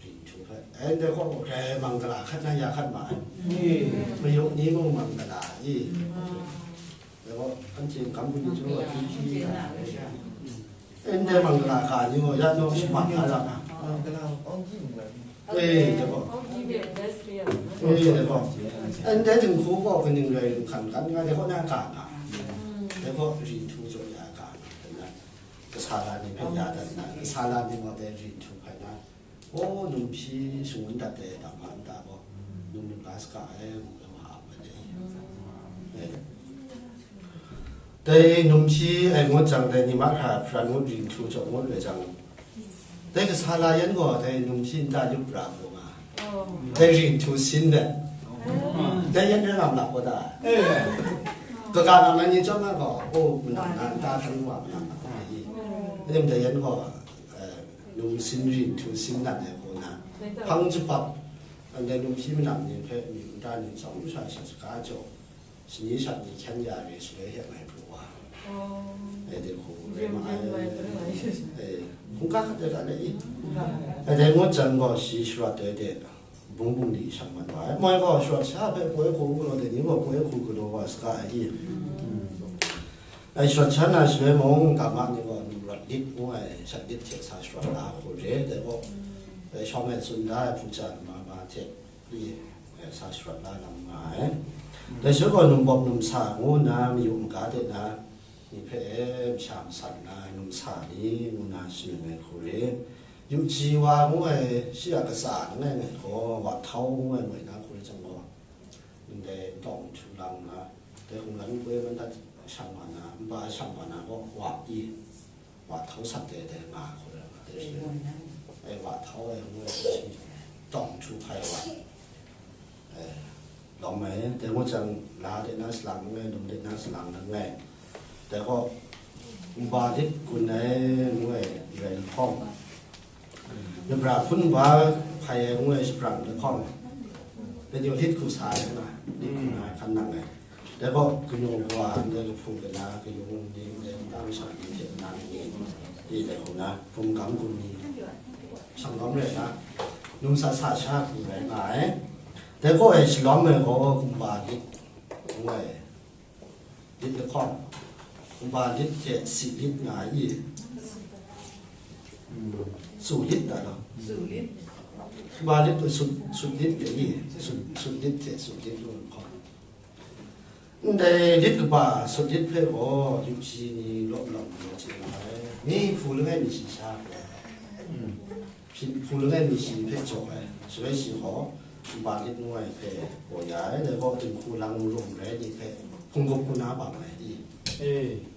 ri nhtu hpe. E, ndai gaw grai mangala hkat na ya hkat ma ai. Mayuk ni mung mangala i? Dai gaw, anhte n-, kam bungli chyaw wa hpyi hpyi na rai sha. E, ndai mangala ga ni gaw, ya naw shaman na ra nga. E, dai gaw. E, dai gaw. E, ndai dinghku gaw kaning rai hkan kan nga, dai gaw na ga nga. Dai gaw ri nhtu jaw ya ga nga. Kasala ni hpe ya dat na, kasala ni gaw dai ri nhtu hpai na. O, num hpyi shangun dat ai, dang hpa nta gaw, num num la saga ai, ngu ai wa ap ai. Dai num hpyi ai ngut jang, dai ni mahkra hparan ngut, ri nhtu jaw ngut rai jang, dai kasala yan gaw, dai num hpyi nta yup ra hkrum nga, dai ri nhtu sin de, dai yan rai nga ma la gaw ta? Kaga nga ma ni chyawm ai gaw, o, manam na nta hkran wa manam na ai i? Dai yan gaw, eh, num sin ri nhtu sin nat ai hku na, hpang jahpap, ndai num hpyi manam ni hpe myu nta ni tsawm sha sha saga jaw, shani shat ni hkyen ya re shaloi hte ngai pru wa. Ai de hku rai ma ai. Ai, hkungga hkat ai ga le i? Ai dai ngut jang gaw, shi sharawt ai de, bung bung di shang mat wa ai. Moi gaw sharawt sha hpe poi hku galaw, dai ni gaw poi hku galaw wa saga ai i? Ai shawt sha na shaloi mung, ga ma ni gaw num rawt lit ngu ai shat lit hte sa sharawt la hku re, dai gaw, dai shawng e tsun da ai hpu ja ma ma hte, i, e, sa sharawt la lam nga ai. Dai shaloi gaw num bawp num sa ngu na mayu maga de na, ni hpe e masha masan na ai num sa ni ngu na shangun ai hku re. Yu ji wa ngu ai shi a katsa langai ngai gaw, wa htau ngu ai moi na hku re jang gaw, ndai ntawng htu lang na, dai hkungran nkoi mandat shang wa na, npa shang wa na gaw, wa i, wa htau sat de dai nga hku re ma, dai shi, ai wa htau ai ngu ai shi, ntawng htu hpai wa, eh, lawm ai, dai ngu jang, la de na salang ngai, num de na salang ngai, dai gaw, nba lit gun ai ngu ai, rai lahkawng, Nabra hpun wa hpai ai ngu ai shapran lahkawng, Petro lit hku sa ai nga, lit hku nga ai hkan nang ai. Dai gaw, kanu wa ndai kahpu kana kayung ni, ndai nta masha ni hte nang ni, i dai hku na, hpung gam gun ni, shanglawm rai na, num sa sa sha hku rai nga ai. Dai gaw, e shalawm ai gaw, kumba lit ngu ai. Lit lahkawng, kumba lit hte si lit nga ai i? Su lit da law? Kumba lit hte sut, sut lit hte i? Sut, sut lit hte su lit lu lahkawng. Ndai lit kaba sut lit hpe gaw, yu ji ni law lam law chye nga ai. Mi hpu langai mi shi sha hpe. Hpyi hpu langai mi shi hpe jaw ai, shaloi shi gaw, npa lit ngu ai hpe gaw ya ai, dai gaw, dinghku lang marum rai ni hpe hpung gup hku na bang ai, i?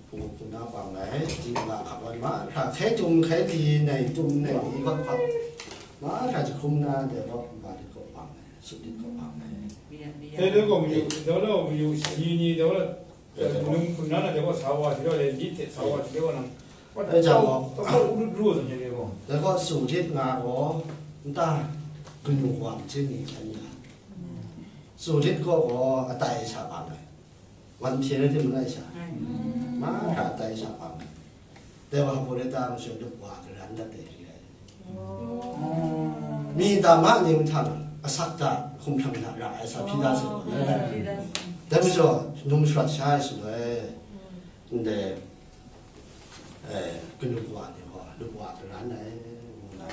Hpung gup hku na bang ai, di nga hkap ai, mahkra, hkai tum, hkai li, nai tum, nai li, hkap hkap, mahkra jahkrum na, dai gaw, npa lit gaw bang ai, sut lit gaw bang ai. Dai gaw mayu, dai gaw mayu, shi ni, dai gaw, Hpung hpung na na de gaw sa wa hte rau de, myit hte sa wa hte rau nang, dai gaw, u lut ru ai zawn hte de gaw, dai gaw, su htit nga gaw, nta kanu wa hte ni hkyen ya. Su htit gaw gaw, atai sha bang ai. Wan hpye na hte mangai sha. Mahkra atai sha bang ai. Dai wa hpaw de ta masha lup wa karan dat ai ri ai. Mi dama ni mahtang asak hta, hkumhkrang hta ra ai sa hpyi da sai gaw, dai majaw, num sharawt sha ai shaloi, ndai, eh, kanu wa ni gaw, lup wa karan ai, ngu na,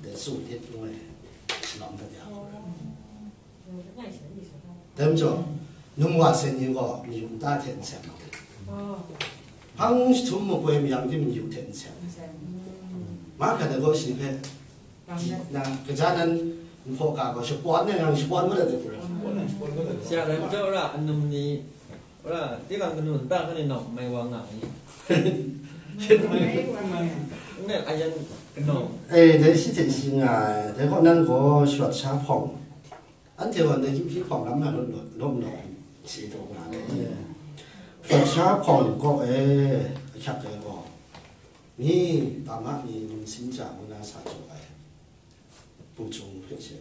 dai tsun htit ngu ai, shalawm dat ya hku rai. Dai majaw, num wa sai ni gaw, mayu nta hte n seng ai. Hpang jahtum makoi mayang ting mayu hte n seng ai. Mahkra dai gaw shi hpe, na, kaja nan nhpaw ga gaw shapawn ai yang shapawn mat ai hku rai. Sha rai majaw ra, anum ni, ra, tinang kanu nta hkan e nawk mai wa nga ai. Ngai ayan kanu. Eh, dai shi hte shi nga ai. Dai gaw nan gaw sharawt sha hpawng. Anhte gaw ndai hkying hpyi hpawng lam hta lawm lawm, lawm lawm, si taw nga ai. Sharawt sha hpawng kaw e, ahkyak ai gaw, mi, dama ni, num sin ja ngu na sa jaw ai, bu jung hpe she,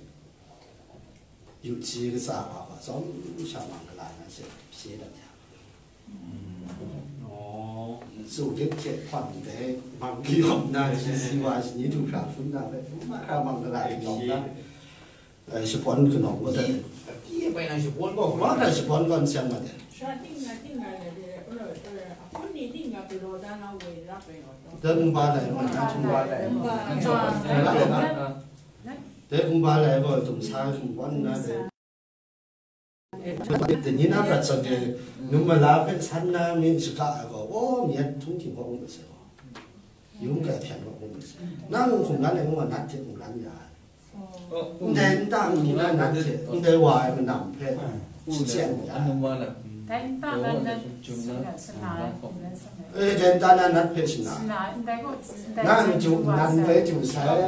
yu ji katsa wa hpa tsawm sha mang gala na she, pye dat ya. Tsu lit hte hpawn dai, mang galaw na, shi si wa, shi ni du hkra hpun na hpe, mahkra mang gala galaw na, eh, shapawn kanawng kau dat ai. Mahkra shapawn gaw n seng mat ai. Dai kumba lai, dai kumba lai gaw, tum sa shapawn na dai. Dai ni na prat zawn de, num mala hpe san na mi shaga ai gaw, aw, mi a htung hting gaw um masai gaw, yung kai hpyan gaw um masai. Nang hkum lan ai ngu, nat hte hkum lan ya ai. Ndai nta hkum lan nat hte, ndai wa ai manam hpe, shi chyen ya ai. Dai nta na nat hpe shana. Nang ju nan bai ju sai,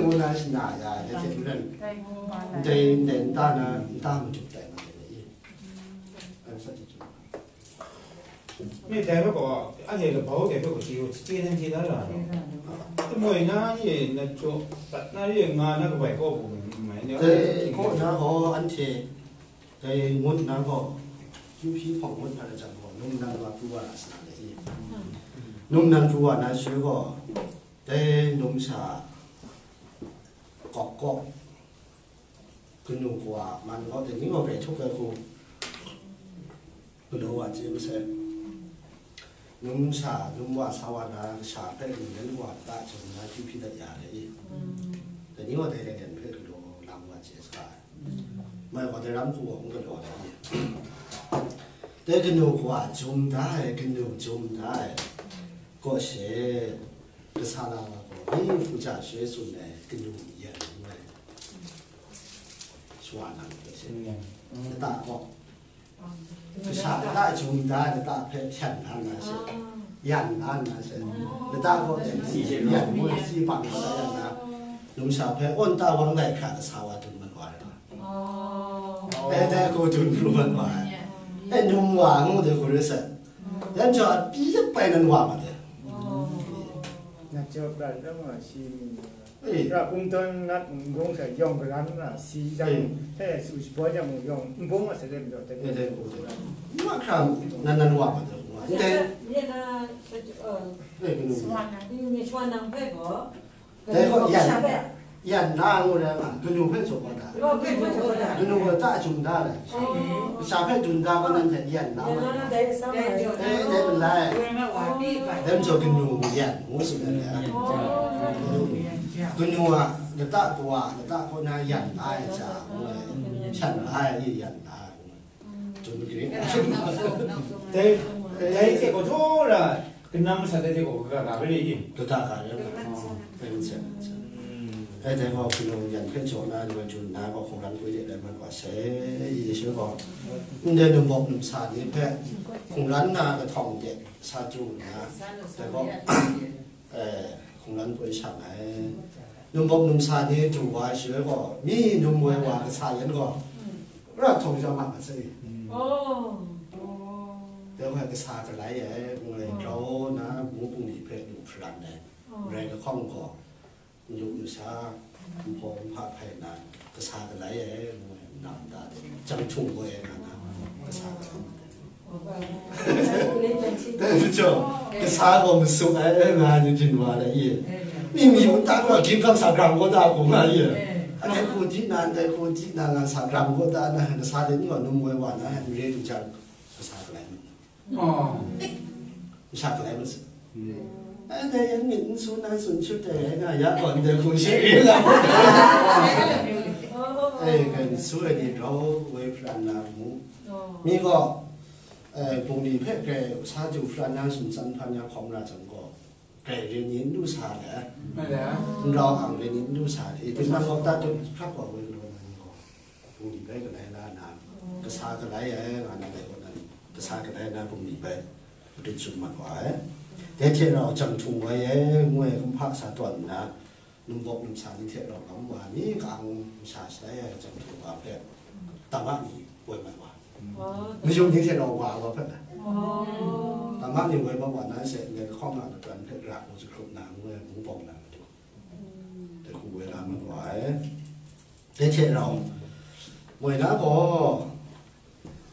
ngu na shana ya, ya hte maren. Ndai, ndai nta na, nta maju tai na, ya i. An sa ti ju. Mi dai hpe gaw, anhte kabau dai hpe gaw chye, chye dan chye da ra. Tamoi na ye na jaw, dat na ye nga na kabai kaw bu mai ni. Dai kaw na gaw, anhte, dai ngut na gaw, hkying hpyi hpawng ngut na rai jang gaw, num nan wa pru wa na sa na le i. Num nan pru wa na shaloi gaw, dai num sha kawk kawk, kanu kawa man gaw, dai ni gaw bai htuk ai hku, galaw wa chye masai. Numsha, numwa sa wa na kasha hpe ninglen wa ta chyum na hpyi hpyi dat ya le i? Dai ni gaw dai len hpe galaw lam wa chye sa ai. Mai gaw dai ram hku gaw n galaw le i? Dai kanu kawa jum da ai, kanu jum da ai kaw she, kasa la wa gaw, myi hpu ja shaloi tsun ai kanu yan ngu ai. Shawa nang hpe she. Lata gaw, kasha lata jum da ai lata hpe hpyan na na she, yan na na she, lata gaw yan si, yan ngu si bang lata yan na, numsha hpe awn ta wang dai hkra kasa wa dun mat wa ai. E, dai hku dun pru mat wa ai. E, num wa ngu dai hku re se. Yan jaw a pyi bai nan wa ma de. Na jaw prat da ma shi mi. Ei. Ra kungdawn nat nbung hte yawng karan na si jang, ei, hte su shabawn yang mung yawng nbung a saden jaw te. Ei, dai hku de. N wa hkra nan nan wa ma de. Ndai. Nye na, eh, kanu. Swan nang. Nye swan nang hpe gaw. Dai gaw yan, yan na ngu na nga, kanu hpe jaw wa da. Kanu hpe jaw wa da. Kanu gaw ta jum da le. Kasha hpe dun da gaw nan hte yan na ma. Yan na dai sa ma. Eh, dai bai lai. Dai majaw kanu yan ngu si na le. Kanu a, lata kawa, lata kaw na yan la ai hta, ngu ai, hpyan la ai, yan la ai, ngu ai. Dai, dai hte gaw jaw ra, kanam masat dai hte gaw kaga ga bai re i? Kaga ga re. Dai hte gaw, hpunau yan hpe jaw na, ni wa chyu nna gaw, hkungran poi de rai mat wa sai, i shu gaw, ndai num bawk num sa ni hpe, hkungran na kahtawng de sa chyu nna, dai gaw, eh, hkungran poi shang ai. Num bawk num sa ni du wa ai shaloi gaw, mi num woi wa kasa yan gaw, ra htawng jau nga ma sai. Dai gaw kasa galai ai, ngu ai, grau na, mu bungli hpe lu hparan ai, rai lahkawng gaw, n-yu n-sa, nhpaw nhpa hpai nna, kasa galai ai, ngu ai, nna nta de, chyam htung gaw e nga na, kasa galai. Dai majaw, kasa gaw masu ai, nga ai ni byin wa ai i? Mi mi wun ta gaw, ging gang sa grang gaw ta, hku nga i? Ndai hku di na, ndai hku di na, nga sa grang gaw ta na, kasa de ni gaw num woi wa na, n re n jang, kasa galai. Oh. N sa galai masu. Hmm. Ai, dai yan myit n su na, tsun shut ai, nga ya gaw ndai hku she re la. Ai, kan su ai ni rau woi hparan na mu. Mi gaw, eh, bungli hpe grai sa du hparan na sumtsan hpan ya hkawm ra jang gaw, grai re ni n lu sa le. N rau ang re ni n lu sa le. Tinang gaw ta tut hkrak wa woi galaw na ni gaw, bungli bai galai la na, kasa galai ai, nga na dai gaw nan, kasa galai na bungli bai, matut tsun mat wa ai. Dai hte rau chyam htung woi ai, ngu ai kumhpa sa tawn nna, num bawk num sa ni hte rau lam wa ni, ka-ang masha shatai ai chyam htung wa hpe, tama ni woi mat wa. Mayung ni hte rau wa wa hpe, tama ni woi mat wa na se, ngai lahkawng na matran hpe ra hku jahkrup na, ngu ai, ngu bawng na matu. Dai hku woi la mat wa ai. Dai hte rau, moi na gaw,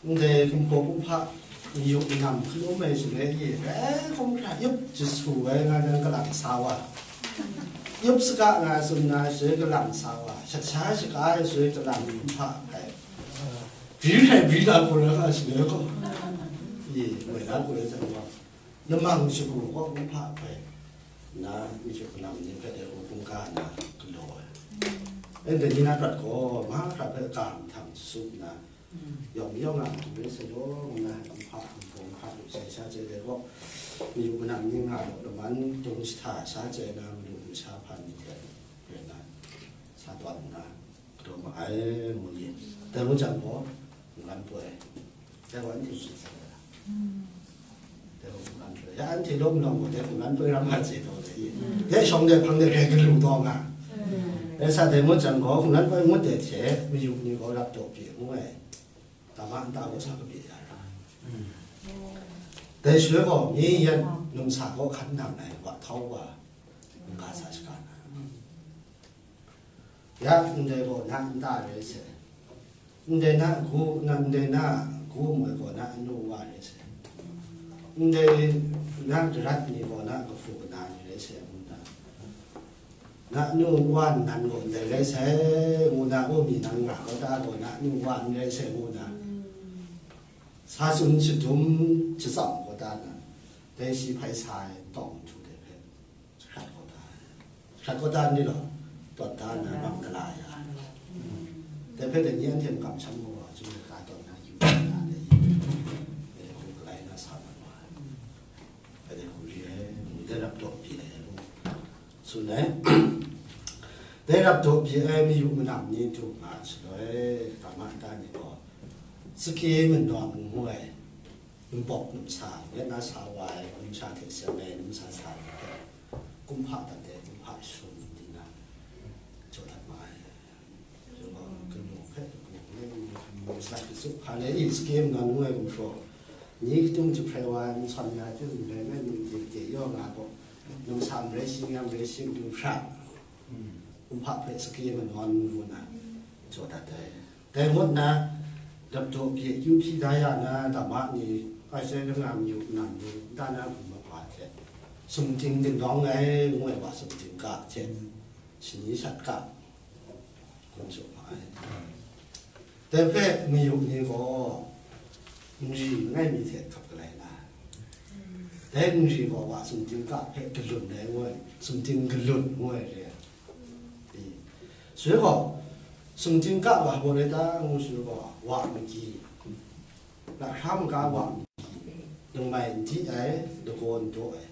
ndai kumhpaw kumhpa, mayup manam hkalum ai shaloi e, grai hkrum hkra yup jasu ai nga jang kalang sa wa, yup saga nga tsun na shaloi kalang sa wa, shat sha shaga ai shaloi kalang kumhpa ai, bri hkrai bri na hku rai nga shaloi gaw, i, moi na gaw rai jang gaw, namang shagu kaw kumhpa hpai nna, myu hkrum lam ni hpe de hkungga nna galaw ai. Anhte ni na prat gaw, mahkra hpe ga mahtang su nna, yawng yawng a matu rai sa law, ngu na, kumhpa, kumhpa, kumhpa lu sai sha chye ai gaw, mayu manam ni nga law, laman dung jahta sha chye na, malu masha hpan ni hte rai na, sa tawn nna, galaw ma ai, ngu ni. Dai ngu jang gaw, munglan poi, dai wa anhte shi sa ai. Dai wa munglan poi. Ya anhte lawm lawm gaw, dai munglan poi ram nga chye taw dai i. Dai shawng dai hpang dai grai galu taw nga. Dai sa dai ngut jang gaw, munglan poi ngut dai hte, mayu ni gaw rap taw pyi ngu ai. Tama nta gaw sa kabye ya ra. Dai shaloi gaw, mi yan numsa gaw hkan nang ai, wa htau wa, n-ga sa shaga na. Ya, ndai gaw na nta rai se. Ndai na gu, na, ndai na gu moi gaw na anu wa rai se. Ndai na darat ni gaw na kahpu kana ni rai se, ngu na. Na nu wa nnan gaw ndai rai se, ngu na, u mi nang nga kau ta gaw na nu wa n rai se, ngu na. Sa tsun shadum shatsam kau ta na. Dai shi hpai sa ai tawng htu de hpe, hkrat kau da ai. Hkrat kau da ni law, tawt da nna bang gala ya ai. Dai hpe dai ni anhte makam shan gaw, Chyum laika tawn na kyu da na dai, dai hku galai na sa mat wa ai. Dai hku re ai, dai rap daw pyi ai, tsun ai. Dai rap daw pyi ai mayu manam ni du nga ai shaloi, dama nta ni gaw, sake manawn ngu ai, nbawk numsa, met na sa wa ai, numsa hte seng ai, numsa sa ai hpe, kumhpa dat ai, kumhpa shum di na, jaw dat ma ai. Yawng gaw, kanu hpe, numsa hte tsup hpa le, i, sake manawn ngu ai gumhpraw, ni htung jahprai wa ai, nsawn ya hte ndai me, num de de yaw nga gaw, numsa marai shi nga, marai shi du hpra, kumhpa hpe sake manawn ngu na, jaw dat ai. Dai ngut na, dap daw pyi kyu hpyi da ya na, dama ni, Kaisa kanga mayu nang ni, nta na hkum mat wa hte, sumting dingdawng ai, ngu ai wa sumting ga hte, shani shat ga, hkum tsup ma ai. Dai hpe mayu ni gaw, nri langai mi hte hkap galai na, dai nri gaw wa sumting ga hpe galun ai, ngu ai, sumting galun ngu ai re ai. Shaloi gaw, sumting ga wa hpaw rai ta ngu shaloi gaw, wa magyi, lahkra maga wa magyi, lungmai n di ai, lagaw n daw ai.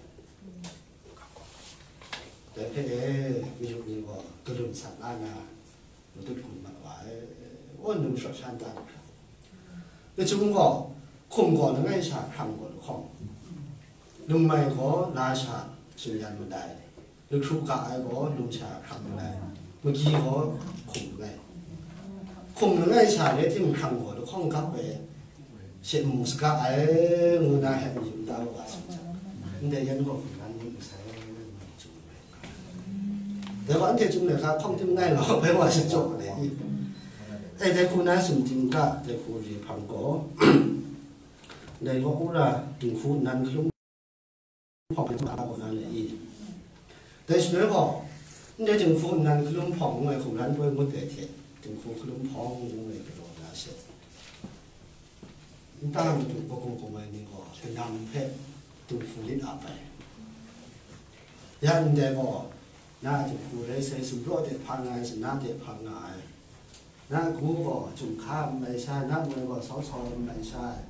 Dai hpe e, mayu ni gaw galun sat la na, matut gun mat wa ai, aw, num shawt shan dan hkra. Lachyum gaw, hkum gaw langai sha hkrang gaw lahkawng, lungmai gaw la sha shingyan madai, lahkru ga ai gaw lung sha hkrang langai, magyi gaw hkum langai. Hkum langai sha rai tim, hkrang gaw lahkawng gap ai, she mu saga ai, ngu na hpe mayu da wa sung jang, ndai yan gaw hkum nan myit masai, dai wa anhte Chyum laika hkawng tim ngai law, bai wa sung jaw ai. E, dai hku na sumting ga, dai hku re hpang gaw, dai gaw wora dinghku nnan hkalum hpawng hkrum na gaw na le i? Dai shaloi gaw, ndai dinghku nnan hkalum hpawng ngu ai hkungran poi ngut ai hte, dinghku hkalum hpawng ngu ai galaw na she, nta madu kagu kum ai ni gaw, lanam hpe dinghku lit ap ai. Ya ndai gaw, na a dinghku rai sai, sumpraw de hpa nga ai, sana de hpa nga ai. Na a gu gaw, chyum hka n mai sha ai, na moi gaw, sau sau n mai sha ai,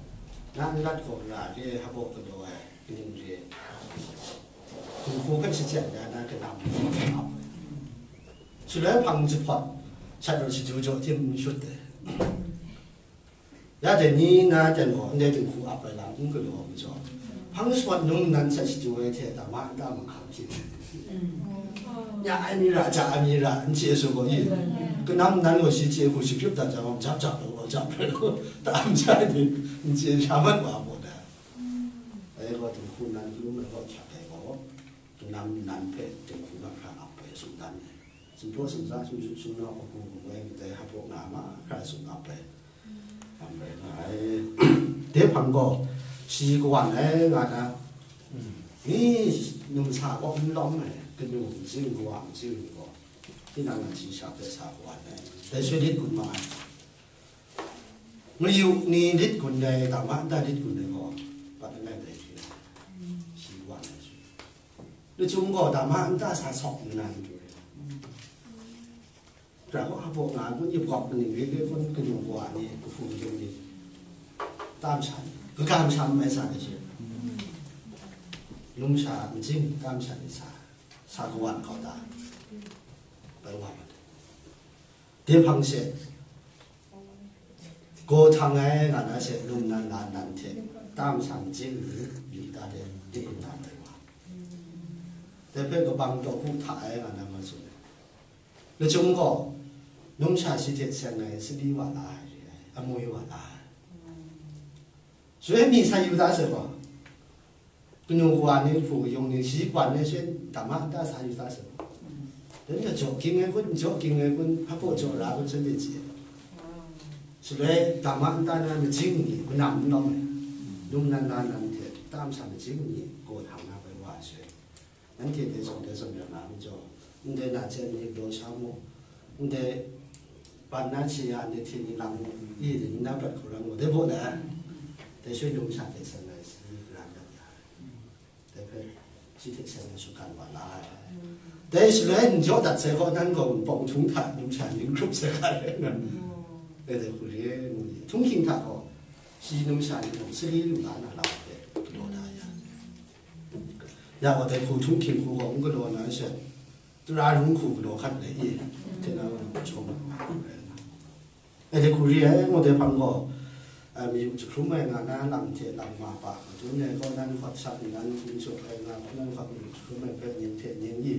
na nlat gaw, ra re ai, hpabaw galaw ai, kaning re ai, dinghku hpe shachyen ya na, kanam ap ai. Shaloi hpang jahpawt, shat rawt shadu jaw tim n shut ai. Ya dai ni na jan gaw, ndai dinghku ap ai lam n galaw ai majaw, hpang jahpawt num nnan sat shadu ai hte, dama nta mahkang hpyi. Ya ai mi ra, ja ai mi ra, n chye su gaw i? Kanam nnan gaw shi chye hku shagrip dat jang, jap jap law, jap rai law, ta n ja ai ni, n chye sha mat wa mu dai. Dai gaw dinghku nnan hkalum ai gaw hkyak ai gaw, kanam nnan hpe dinghku mahkra ap ai sumdan ai. Sumpraw sumsa, sumsut sumnawk, kagu kabai, kadai hpaw nga mahkra sum ap ai. Lam rai nga ai. Dai hpang gaw, shi kawan ai nga na, ni numsa kaw n lawm ai, kanu mazing, kawa mazing ni gaw, tinang nan shi sha hpe sa kawan ai. Dai shaloi lit gun ma ai. Mayu ni lit gun ai, dama nta lit gun ai gaw, pat langai dai hte, shi kawan ai. Lachyum gaw, dama nta sa sawk nna n du ai. Pra gaw, hpaw nga ai kun, yubak kaning re re kun, kanu kawa ni, kahpu kayung ni, tam sha ni, kaga masha n mai sa ai she. Numsha mazing tam sha ni sa, sa kawan kau ta, bai wa mat ai. Dai hpang she, gaw htang ai nga na she, num nan la nan hte, tam sha mazing ni, yu ta de, de na bai wa. Dai hpe kabang taw hku hta ai nga na ma tsun ai. Lachyum gaw, numsha shi hte seng ai, sali wa la ai re ai, amwi wa la ai. Shaloi mi sa yu da sai gaw, kanu kawa ni, hpu kayung ni, shi kawan ai she, dama nta sa yu da sai gaw, dai ni jaw ging ai kun, jaw ging ai kun, hpaw jaw ra kun, shanhte chye ai. Shaloi dama nta na mazing ni, manam n lawm ai, num nan la nan hte, tam sha mazing ni, gaw htang na bai wa ai shaloi, nanhte dai zawn dai zawn rai nga ai majaw, ndai na hte ni galaw sha mu, ndai ban na hte ya ndai hte ni lang mu, i, dai ni na prat hkau ram mu, dai baw na, dai shaloi numsha hte seng ai sali karan dat ya ai. shi hte seng ai shakawn wa la ai. Dai shaloi n jaw dat sai kaw, nan gaw wunpawng htung hta numsha ning hkrup sai hkra rai nna, dai dai hku re ai, ngu ni, htunghking hta gaw shi numsha ning gaw sali lu la na lam hpe galaw da ya. Ya gaw, dai hku htunghking hku gaw n galaw na she, tara rung hku galaw hkat ai i, hte na gaw, chawm ai. Ai dai hku re ai, ngu dai hpang gaw, a, mayu jahkrum ai nga na lam hte lam ma pa, madun ai kaw nan hkawt sat nnan, ning suk ai nga kaw nan hkawt mayu jahkrum ai hpe ning hte ning i,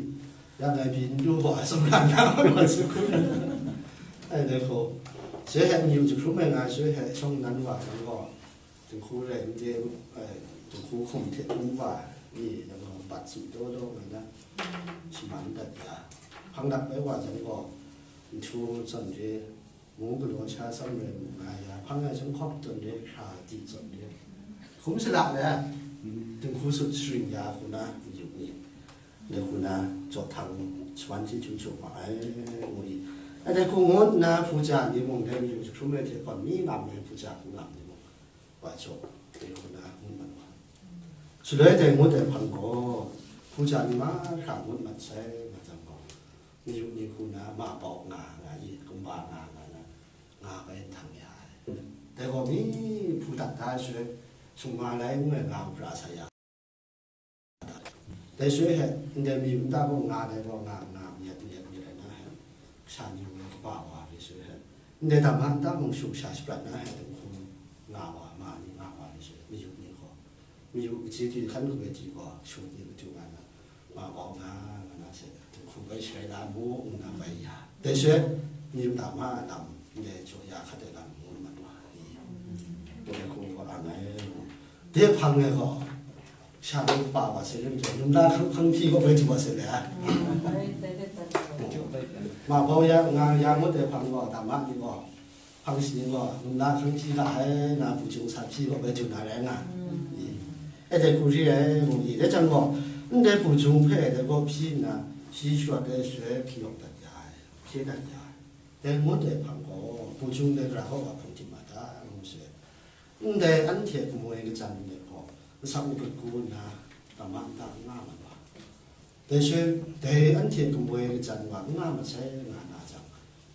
ya dai pyi n du gaw, a sumran na gaw, sukun. Ai dai hku, swe hte mayu jahkrum ai nga, swe hte shawng nnan wa jang gaw, dinghku rai n de, ai, dinghku hkum hte hkum wa ni, yang gaw, bat tsun taw taw nga na, shaman dat ya, hpang dat bai wa jang gaw, nhtu zawn re, mu galaw sha tsam rai mu nga ya, hpang ai jahkhawp zawn re, hkra di zawn re, hkum sala le, dinghku sut sharin ya hku na, mayu ni, dai hku na, jaw htang shaman chyeju jaw ma ai, ngu i. Ai dai hku ngut nna, hpu ja ni mung, dai mayu jahkrum ai hte gawn mi ngam ai hpu ja hku ngam ni mung, wa jaw, dai hku na ngut mat wa. Shaloi dai ngut ai hpang gaw, hpu ja ni mahkra ngut mat sai, nga jang gaw, mayu ni hku na, ma bau nga, nga i, kumba nga, nga na, nga bai nhtang ya ai. Dai gaw mi hpu dat da ai shaloi, summa lai ngu ai nga pra sa ya. Dai shaloi hte, ndai mayu nta gaw nga, dai gaw nga, nga myit myit myit ai na hte, kasha ni ngu kaba wa re shaloi hte, ndai dam hta nta mung shung sha shaprat na hte, dinghku nga wa, ma ni nga wa re shaloi, mayu ni gaw, mayu kaji du hkan kabai du gaw, shut ni matu nga na, ma bau nga, nga na she, dinghku bai sharai la mu, ngu na bai ya. Dai shaloi, mayu dam hta lam, ndai jaw ya hkat ai lam ngu mat wa, i, ndai hku gaw ang ai, dai hpang e gaw, sha de kaba wa se rim jaw, num la hkang, hkang hpyi gaw bai du wa se le. Ma bau ya, nga ya ngut ai hpang gaw, dam ma ni gaw, hpang shi ni gaw, num la hkang hpyi ga ai, na bu jung sa hpyi gaw bai du na rai nga. I, e dai hku re ai, ngu i, dai jang gaw, ndai bu jung hpe dai gaw hpyi nna, shi shawt ai shaloi hpyi yawng dat ya ai, hpye dat ya ai. Dai ngut ai hpang gaw, bu jung dai gara kaw wa hpung tim ma ta, ngu sai. Ndai anhte kamoi kachyan de gaw, nsak ngut gu nna, dam hta nta n nga mat wa. Dai shaloi, dai anhte kamoi kachyan wa n nga mat sai nga na jang,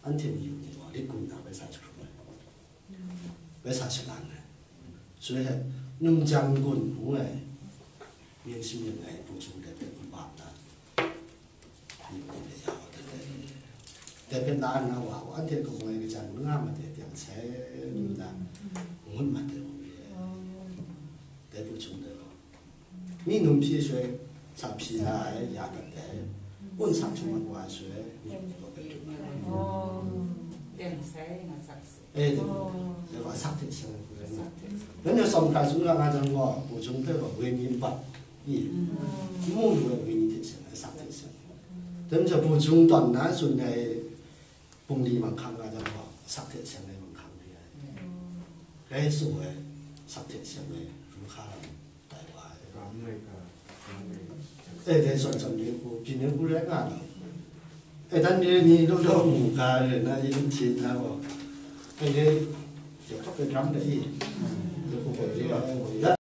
anhte mayu ni gaw lit gun nna bai sa jahkrum ai, bai sa shalan ai. Shaloi hte, num jang gun ngu ai, mying shamying ai bu jung de hpe kumba nna, dai hpe la nna wa, anhte kamoi kachyan n nga mat de, pyang sai nna, ngut mat de, ngut re ai. Dai bu jung de gaw, mi num hpyi shaloi, sa hpyi la ai, ya dat de, wun sa htum mat wa shaloi, mi num gaw bai du mat ai. Pyang sai nga sak se. E, dai gaw, dai gaw asak hte seng ai hku rai nga. Dai ni tsawm hkra tsun ga nga jang gaw, bu jung hpe gaw wenyi nbat, i, n mu lu ai wenyi hte seng ai, asak hte seng ai. Dai majaw, bu jung tawn nna tsun ai bungli manghkang nga jang gaw, asak hte seng ai manghkang re ai. Rai tsu ai, asak hte seng ai, ru hka lam tai wa ai. E, dai zawn zawn ni hku, byin ai hku rai nga na. E, dan re ni law law mu ga re na, yin hti na gaw. E, dai, dai hkawk dai ram dai i. Dai hku gaw re ai, ya.